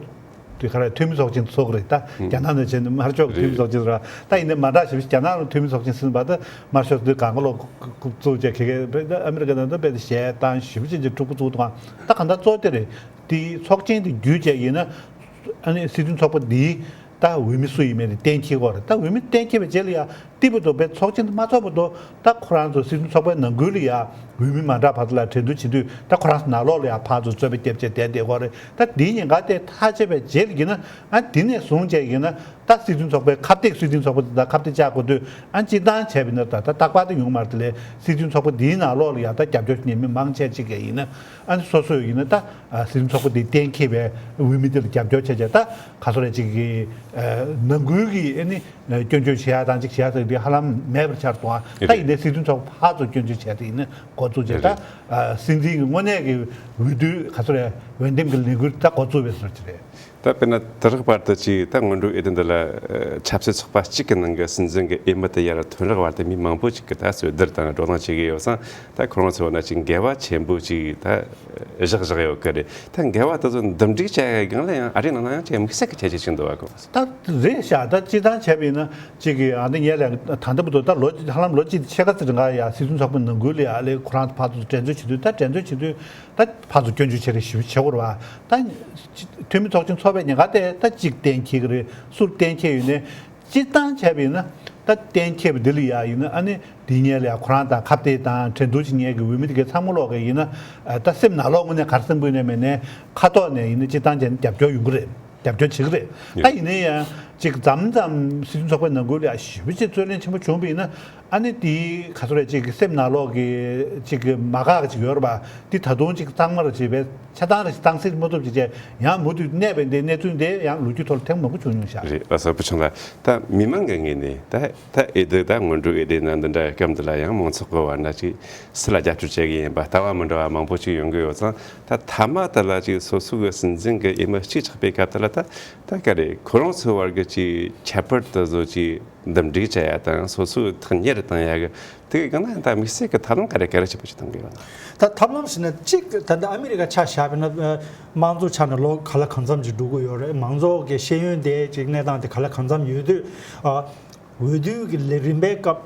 དེ་ག་རེ་འཐུས་མི་ཚོགས་ཆེན་ཚོགས་རེད། ད་ཨུ། རྒྱ་ནག་ནས་བྱས་ནས་དམར་ཤོག་གི་འཐུས་མི་རེད། ཚོགས་ཆེན་ཟེར་བ་ད་ཡིན་ནའི་མ་འདྲ་ཞིག་རྒྱ་ནག་ལ་འཐུས་མི་ཚོགས་ཆེན་ཟིན་པ་ད་དམར་ཤོག་འདི་གང་ག་ལོ་ཀུ་ཀུ་ཀུ་ཚུགས་བྱས་ཁེ་ཁེ་ཨ་མི་རི་ཀ་ནང་ད་དཔེ་ཞལ་བཏང་ཞིབ་ཅན་གྱི་ཕྲུ་གུ་ཚུགས་དང་ད་གང་ལྟར་གཙོ་དེ་རེད། དེ་ཚོགས་ཆེན་དེ་བརྒྱུད་བྱས་ཡིན་ན་ཨ་ནི་སྲིད་དོན་ཚོགས་པ་འདིའི་ད་འོས་མི་སུ་ཡིན་མིན་དེ་གཏན་འཁེལ་གོ་རེད། ད་འོས་མི་གཏན་འཁེལ་བའི་རྗེས་ལ་ཡ་ཏི་བུ་དོ་པའི་ཚོགས་ཆེན་དུ་མ་ཚོགས་པ་དོ་ད་ཁོ་རང་ཚོ་སྲིད་དོན་ཚོགས་པའི་ནང་ཁུལ་ལ་ཡ་འོས་མི་མ་འདྲ་བར་དུ་ལ་གྲོས་བསྡུར་བྱེད་དུས་ད་ཁོ་རང་ཚོ་ནང་ལོགས་ལ་ཡ་ཕར་ཚུར་རྩོད་པ་རྒྱབ་བྱས་བསྡད་བསྡད་གོ་རེད། ད་འདིའི་ཉེན་ཁ་དེ་ཐག་ཆོད་པའི་རྗེས་ལ་ཡིན་ན་ཨ་འདི་ནས་བཟུང་བྱས་ཡིན་ན་ད་སྲིད་དོན་ཚོགས་པའི་ཁ་གཏད་སྲིད་དོན་ཚོགས་པ་དེ་ད་ཁ་གཏད་བཅག་དགོས་དུས་ཨ་སྤྱིར་བཏང་བྱས་པ་ཡིན་ན་ད་ད་རྟག་པར་དུ་ཡོང་མ་རེད། དེ་ལས་སྲིད་དོན་ཚོགས་པ་འདིའི་ནང་ལོགས་ལ་ཡ་ད་རྒྱབ་སྐྱོར་བྱེད་མཁན་མི་མང་ཆེ་ཅིག་གིས་ཡིན་ན་ཨ་ནི་སོ་སོས་ཡིན་ན་ད་ཨ་སྲིད་དོན་ཚོགས་པ་འདི་གཏན་འཁེལ་བའི་འོས་མི་འདི་ལ་རྒྱབ་སྐྱོར་བྱས་བྱས་ད་ག་ཚོད་རེད་ཅིག་གི་ཨ་ནང་ཁུལ་གྱི་ཨ་ནི་སྐྱོན་བརྗོད་བྱེད་ཡག་དང་ཅིག་བྱེད་ཡག་ཟེར་འདི་ཧ་ལམ་མེད་པར་ཆགས་འདུག་ཨ་ད་ཡིན་ནའི་སྲིད་དོན་ཚོགས་པ་ཕར་ཚུར་སྐྱོན་བརྗོད་བྱས་ཏེ་ཡིན་ན་འགོ་བཙུགས་བྱས་ད་ཨ་སྲིད་འཛིན་གྱི་དངོས་གནས་ཀྱི་འོས་བསྡུ་ག་ཚོད་རེད་འོས་འདེམས་ཀྱི་ལས་འགུལ་ད་འགོ་བཙུགས་པའི་བཟོ་ཅིག་རེད། ད་དཔེར་ན་དེ་རག་བར་དུ་ཅིག་ད་སྔོན་འགྲོ་ཨེ་ཏི་འདི་ལ་ཆབ་སྲིད་ཚོགས་པ་གཅིག་གི་ནང་གི་སྲིད་འཛིན་གྱི་འོས་མི་དེ་ཡར་ཐོན་རག་བར་དུ་མི་མང་པོ་ཅིག་གིས་ད་གསོལ་བསྡུར་དང་བགྲོ་གླེང་བྱེད་ཀྱི་ཡོད་ཙང་ད་ཁོ་རང་ཚོའི་ནང་ཅིག་འགལ་བ་ཆེན་པོ་ཅིག་ད་བཞག་བཞག་ཡོད་ཀྱི་རེད། ད་འགལ་བ་དེ་ཚོ་འདུམ་འགྲིག་བྱ་ཡག་སྒང་ལ་ཡང་ཨ་རིའི་ནང་ལ་ཡང་ཅིག་དམིགས་བསལ་གྱི་བྱས་རྗེས་ཅིག་འདུག་བ་གོ། ད་རེད་ཤག་ད་སྤྱིར་བཏང་བྱས་པ་ཡིན་ན་ཅིག་གི་ཨ་འདི་ངས་ལས་ད་ལྟ་བུ་དུ་ད་ལོ་ཧ་ལམ་ལོ་གཅིག་ཕྱེད་ཀ་ཙམ་རིང་ག་ཡ་སྲིད་དོན་ཚོགས་པའི་ནང་ཁུལ་ལ་ཡ་ལས་ཁོ་རང་ཚོ་ཕར་ཚུར་འགྲན་རྩོད་བྱེད་དུས་ད་འགྲན་རྩོད་བྱེད་དུས། ད་ཕར་ཚུར་སྐྱོན་བརྗོད་བྱེད་རེས་ཞིབ་བྱེད་དགོས་རེད་བ། ད་འཐུས་མི་ཚོགས་ཆེན་ཚོགས་པའི་ཉེན་ཁ་དེ་ད་གཅིག་གཏན་འཁེལ་གི་རེད། སུར་གཏན་འཁེལ་ཡོད་ནས་སྤྱིར་བཏང་བྱས་པ་ཡིན་ན་ད་གཏན་འཁེལ་བ་འདི་ལ་ཡ་ཡིན་ན་ཨ་ནི་འདི་ཉལ་ལ་ཡ་ཁོ་རང་དང་ཁ་གཏད་དང་འགྲན་བསྡུར་བྱེད་མཁན་གྱི་འོས་མི་དེ་གའི་ཚང་མ་ལོག་གི་ཡིན་ན་ད་སེམས་ནང་ལོག་དངོས་གནས་གར་སེམས་ཁུར་ནས་མེད་ནས་ཁ་ཐོག་ནས་ཡིན་ན་སྤྱིར་བཏང་བྱས་ན་རྒྱབ་སྐྱོར་ཡོང་གི་རེད། རྒྱབ་སྐྱོར་བྱེད་ཀྱི་རེད། ད་ཡིན་ནའི་ཡང་ཅིག་མཚམས་མཚམས་སྲིད་དོན་ཚོགས་པའི་ནང་ཁུལ་ལ་ཡ་ཞེ་པོ་ཅིག་རྩོད་གླེང་ཆེན་པོ་བྱུང་བ་ཡིན་ན། ཨ་ནི་དེའི་ག་ཚོད་རེད་ཅིག་གི་སེམས་ནང་ལོག་གི་ཅིག་གི་མ་དགའ་གི་ཅིག་ཡོད་རེད་པ། འདི་ད་དུང་ཅིག་གཙང་མར་བྱེད་པའི་ཆ་ཚང་རེ་ཞིག་གཙང་སེལ་མ་ཐུབ་ཅིག་བྱས་ཡང་མུ་མཐུད་གནས་པའི་འདི་གནས་ཚུལ་འདི་ཡང་ལོ་རྒྱུས་ཐོག་ལ་ཐེངས་མང་པོ་བྱུང་མྱོང་ཤག་རེད། ལགས་སོ་བུ་ཆུང་ལགས། ད་མི་མང་གི་ངོས་ནས་ད་ད་ཨེ་འདི་ད་སྔོན་འགྲོ་ཨེ་འདི་ན་འདི་འདྲ་སྐབས་འདི་ལ་ཡང་མང་ཚོགས་ཀྱི་བར་ན་ཅིག་སུ་ལ་རྒྱབ་སྐྱོར་བྱེད་ཀྱི་ཡིན་པ་ལྟ་བ་མི་འདྲ་བ་མང་པོ་ཅིག་ཡོང་གི་ཡོད་ཙང་ད་མཐའ་མ་དེ་ལ་ཅིག་སོ་སོ་གི་སྲིད་འཛིན་གྱི་འོས་མི་གཅིག་ཆགས་པའི་སྐབས་དེ་ལ་ད་ད་ག་རེ་ཁོ་རང་ཚོའི་བར་གྱི་ཅིག་ཁྱད་པར་དེ་ཚོ་ཅིག་འདུམ་འགྲིག་བྱ་ཡ་དང་སོ་སོའི་ཐག་ཉེ་རུ་བཏང་ཡ་གི་དེ་གི་སྒང་ན་ད་དམིགས་བསལ་གྱི་ཐབས་ལམ་ག་རེ་ག་རེ་བྱེད་པ་ཞིག་གཏོང་གི་ཡོད་ན། ད་ཐབས་ལམ་ཞིག་ན་གཅིག་ད་ལྟ་ཨ་མི་རི་ཀ་ཆ་བཞག་པ་ན་ཨ་དམངས་གཙོ་ཆ་ནས་ལོ་ག་ལ་གང་འཚམ་ཅིག་འགྲོ་གི་ཡོད་རེད། མང་ཚོགས་ཀྱི་ཤེས་ཡོན་དེ་ཅིག་གནས་སྟངས་དེ་ག་ལ་གང་འཚམ་ཡོད་དུས་ཨ་འོས་བསྡུ་གི་ལས་རིམ་པའི་སྐབས་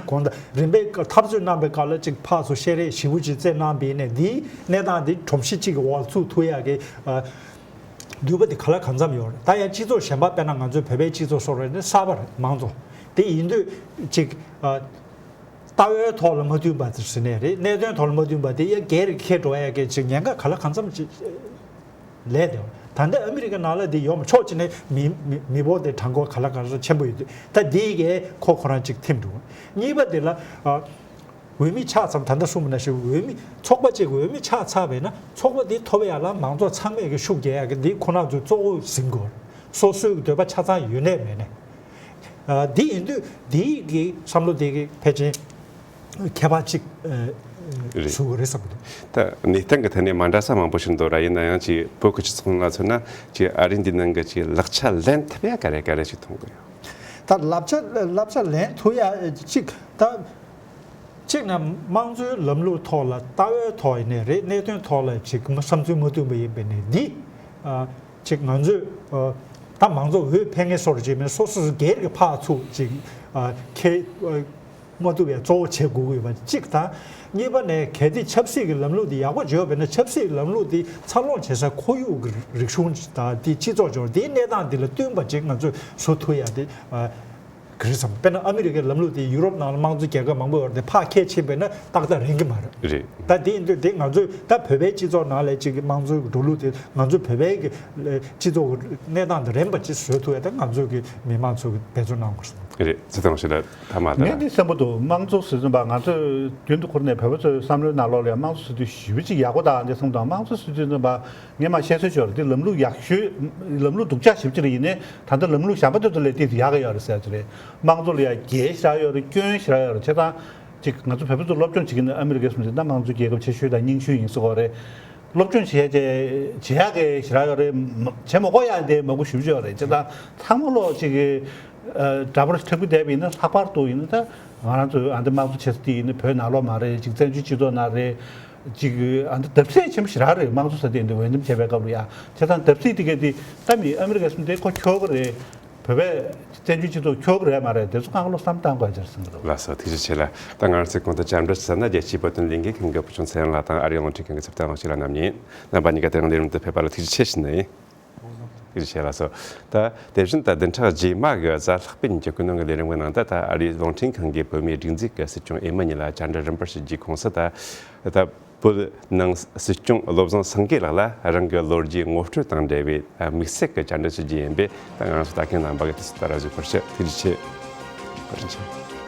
གོང་ད་རིམ་པའི་སྐབས་འཐབ་རྩོད་གནང་པའི་སྐབས་ལ་ཅིག་ཕར་ཚུར་བཤད་རེས་ཞེ་པོ་ཅིག་བཙལ་གནང་པ་ཡིན་ནའི་འདིའི་གནས་སྟངས་དེ་གྲུ་བཞི་གཅིག་གི་འོག་ལ་ཚུད་ཐུབ་ཡག་གི་ཨ། འདུས་པ་དེ་ག་ལ་གང་འཚམ་ཡོད་རེད། ད་ཡང་སྤྱི་ཚོགས་གཞན་པ་དཔེར་ན་ང་ཚོའི་བོད་པའི་སྤྱི་ཚོགས་སོགས་རེད་ནི་གསར་པ་རེད། མང་གཙོ་དེ་ཡིན་དུས་ཅིག་ཨ། ལྟ་བའི་ཐོག་ལ་མ་མཐུན་པ་དེ་ཟེར་ནས་རེད། གནད་དོན་ཐོག་ལ་མ་མཐུན་པ་དེ་ཡང་སྒེར་གྱི་ཁེ་འགྲོ་ཡ་གི་ཅིག་ཉེན་ཁ་ག་ལ་གང་འཚམ་ཅིག་ལས་དེ་ད་ལྟ་ཨ་མི་རི་ཀ་ནང་ལ་དེ་ཡོད་མ་ཕྱོགས་གཅིག་ནས་མི་མི་མི་འབོར་དེ་གྲངས་འབོར་ག་ལ་གང་འཚམ་ཆེན་པོ་ཡོད་དུས་ད་དེ་ཡི་གེ་ཁོ་ཁོ་རང་ཅིག་ཐིམ་འགྲོ། གཉིས་པ་དེ་ལ་ཨ། འོས་མི་ཆགས་ཙམ་ད་ལྟ་གསུངས་པ་ནང་བཞིན་འོས་མི་ཚོགས་པ་གཅིག་འོས་མི་ཆགས་ཚར་བས་ན་ཚོགས་པ་འདི་ཐོབ་ཡག་ལ་མང་ཚོགས་ཚང་མས་ཀྱི་ཤུགས་རྒྱག་ཡག་གི་འདི་ཁོ་རང་ཚོའི་གཙོ་བོ་ཟིན་དགོས། སོ་སོའི་འདོད་པ་ཆ་ཚང་ཡོད་ནའི་མེད་ནའི། ཨ་འདི་ཡིན་དུས་འདིའི་གི་བསམ་བློ་འདི་གི་ཕལ་ཆེར་ཁྱད་པར་གཅིག་ཨ་རེད། བཟོ་གི་རེད་བསམ་གི་འདུག་ད་གནས་སྟངས་ཀྱི་ཐད་ནས་མ་འདྲ་ས་མང་པོ་ཞིག་འདུག་ར། ཡིན་ན་ཡང་ཅིག་བོད་ཀྱི་སྤྱི་ཚོགས་ནང་ལ་མཚོན་ན་ཅིག་ཨ་རི་འདི་ནང་གི་ཅིག་ལག་ཆ་ལེན་ཐུབ་ཡག་ག་རེ་ག་རེ་ཅིག་མཐོང་གི་ཡོད། ད་ལག་ཆ་ལག་ཆ་ལེན་ཐུབ་ཡག་ཅིག་ད། གཅིག་ནས་དམངས་གཙོའི་ལམ་ལུགས་ཐོག་ལ་ལྟ་བའི་ཐོག་ཡིན་ནའི་རེད། གནད་དོན་ཐོག་ལ་ཅིག་བསམ་ཚུལ་མ་མཐུན་པ་ཡིན་པ་ནི་འདི་ཨ་ཅིག་ང་ཚོས་ཨ་ད་མང་གཙོ་འོས་འཕེན་མཁན་སོགས་ཅིག་མིན་སོ་སོ་སོ་སྒེར་གྱི་ཕར་ཚུར་ཅིག་ཨ་ཁེ་ཨ་མ་ཐུབ་པའི་གཙོ་བོ་བྱེད་དགོས་ཀྱི་ཡོད་པ་གཅིག་དང་། གཉིས་པ་ནས་གལ་ཏེ་ཆབ་སྲིད་ཀྱི་ལམ་ལུགས་འདི་ཡག་པོ་བརྗོད་པས་ན་ཆབ་སྲིད་ཀྱི་ལམ་ལུགས་འདི་འཚར་ལོངས་བྱེད་ས་ཁོར་ཡུག་གི་རིག་གཞུང་དང་དེ་སྤྱི་ཚོགས་སྦྱོར་དེའི་གནས་སྟངས་འདི་ལ་བསྟུན་པ་ཅིག་ང་ཚོས་བཟོ་ཐུབ་ཡག་དེ་ཨ། ག་རེ་ཟེར་དཔེར་ན་ཨ་མི་རི་ཀའི་ལམ་ལུགས་དེ་ཡུ་རོབ་ནང་ལ་དམངས་གཙོ་རྒྱལ་ཁབ་མང་པོ་ཡོད་རེད་དེ་ཕར་ཁས་ཕྱིན་པས་ན་ཏག་ཏག་རན་གྱི་མ་རེད། རེད། ད་དེ་ཡིན་དུས་དེ་ང་ཚོས་ད་བོད་པའི་སྤྱི་ཚོགས་ནང་ལ་ཅིག་དམངས་གཙོའི་འགྲོ་ལུགས་དེ་ང་ཚོ་བོད་པའི་གི་སྤྱི་ཚོགས་ཀྱི་གནས་སྟངས་དེ་རན་པ་ཅིག་བཟོ་ཐུབ་ཡ་ད་ང་ཚོས་གི་མི་མང་ཚོ་གི་འབད་བརྩོན་གནང་དགོས་ཟེར། རེད། ཚེ་ཐང་ཞིག་ལ་ཐ་མ་ད་ངས་འདི་བསམ་པ་འདུག་དམངས་གཙོ་ཟེར་ཙམ་པ་ང་ཚོས་རྒྱུན་དུ་ཁུར་ནས་བོད་པ་ཚོའི་བསམ་བློའི་ནང་ལོགས་ལ་ཡང་དམངས་གཙོ་ཟེར་དུས་ཞེ་པོ་ཅིག་ཡག་པོ་དང་འདི་གསུངས་དང་དམངས་གཙོ་ཟེར་དུས་ཙམ་པ་ངས་མ་བཤད་སྲོལ་ཞིག་ཡོད་རེད། འདི་ལམ་ལུགས་ཡག་ཤོས་ལམ་ལུགས་སྡུག་ཅག་ཞེ་པོ་ཅིག་རེད། ཡིན་ནའི་ད་ལྟ་ལམ་ལུགས་གཞན་པ་དེ་ཚོ་ལས་དེ་ཡག་གི་ཡོད་རེད་ཟེར་གྱི་རེད། དམངས་གཙོ་ལ་ཡང་རྒྱས་ཞེ་དྲག་ཡོད་རེད། སྐྱོན་ཞེ་དྲག་ཡོད་རེད། བྱས་ཙང་ཅིག་ང་ཚོ་བོད་པ་ཚོ་སློབ་སྦྱོང་བྱེད་ཀྱི་ཡིན་ན་ཨ་མི་རི་ཀའི་སོང་ཙང་ད་དམངས་གཙོའི་རྒྱལ་ཁབ་ཆེ་ཤོས་དང་རྙིང་ཤོས་ཡིན་ཟེར་གྱི་ཡོད་རེད། སློབ་སྦྱོང་བྱེད་ཡག་བྱེད་ཡག་གི་ཞེ་དྲག་ཡོད་རེད། མ་བྱེད་མ་དགོས་ཡག་དེ་མང་པོ་ཞེ་པོ་ཅིག་ཡོད་རེད། བྱས་ཙང་ཚང་མ་ལོག་ཅིག་གི་འདྲ་པར་འཁྲབ་ཀྱི་བསྡད་པ་ཡིན་ན་ལྷག་པར་དུ་ཡིན་ན་ད་ང་རང་ཚོ་ཨ་འདི་དམངས་གཙོ་བྱེད་ས་དེ་ཡིན་ན་བོད་ནང་ལོགས་མ་རེད། ཅིག་བཙན་བྱོལ་སྤྱི་ཚོགས་ནང་རེད། ཅིག་ཨ་འདི་བརྡབ་གསིག་ཆེན་པོ་ཞེ་དྲག་རེད། དམངས་གཙོ་ཟེར་དེ་འདི་འོས་འདེམས་བྱས་པའི་སྐབས་ལ་ཡ་བྱས་ཙང་བརྡབ་གསིག་དེ་གས་དེ་ད་མི་ཨ་མི་རི་ཀའི་སོང་དེ་ཁོ་འཁྱོལ་གི་རེད། བོད་པའི་བཙན་བྱོལ་སྤྱི་ཚོགས་འཁྱོལ་གི་རེད་མ་རེད། དེ་ཚོ་སྒང་ལ་བསམ་བཏང་དགོས་ཅེས་གསུངས་གི་འདུག་ལགས་སོ། ཐུགས་རྗེ་ཆེ་ལ། ད་ང་རང་ཚོའི་གོང་དུ་བཅར་འདྲི་ཞུས་ན་རྒྱལ་སྤྱིའི་བོད་དོན་ལས་འགུལ་ཁང་གི་བུ་ཆུང་ཚེ་རིང་ལགས་དང་ཨ་རིའི་རླུང་འཕྲིན་ཁང་གི་ཚབ་བརྟན་དབང་ཕྱུག་ལགས་རྣམ་གཉིས་རྣམ་པ་གཉིས་ཀ་དེ་རིང་ལས་རིམ་དུ་ཕེབས་པ་ལ་ཐུགས་རྗེ་ཆེ་ཞུ་ནི་ཡིན། ཐུགས་རྗེ་ཆེ་ལགས་སོ། ད་དེ་བཞིན་ད་བདུན་ཕྲག་རྗེས་མ་གི་གཟའ་ལྷག་པའི་ཉིན་གྱི་ཀུན་གླེང་གི་ལས་རིམ་གྱི་ནང་དུ་ད་ཨ་རིའི་རླུང་འཕྲིན་ཁང་གིས་བོད་མིའི་སྒྲིག་འཛུགས་ཀྱི་སྲིད་སྐྱོང་འོས་མི་གཉིས་ལ་བཅར་འདྲི་རིམ་པར་ཞུ་རྒྱུའི་ཁོངས་སུ་ད་ད་བོད་ནང་སྲིད་སྐྱོང་བློ་བཟང་སེང་གེ་ལགས་ལ་རང་གི་ལོ་རྒྱུས་ངོ་སྤྲོད་དང་འབྲེལ་བའི་དམིགས་བསལ་གྱི་བཅར་འདྲི་ཞུ་རྒྱུ་ཡིན་པས་ད་ང་རང་ཚོ་ལྟ་མཁན་རྣམ་པ་གིས་དུས་ཚོད་ལྟར་གཟིགས་པར་ཞུ། ཐུགས་རྗེ་ཆེ། བཀའ་དྲིན་ཆེ།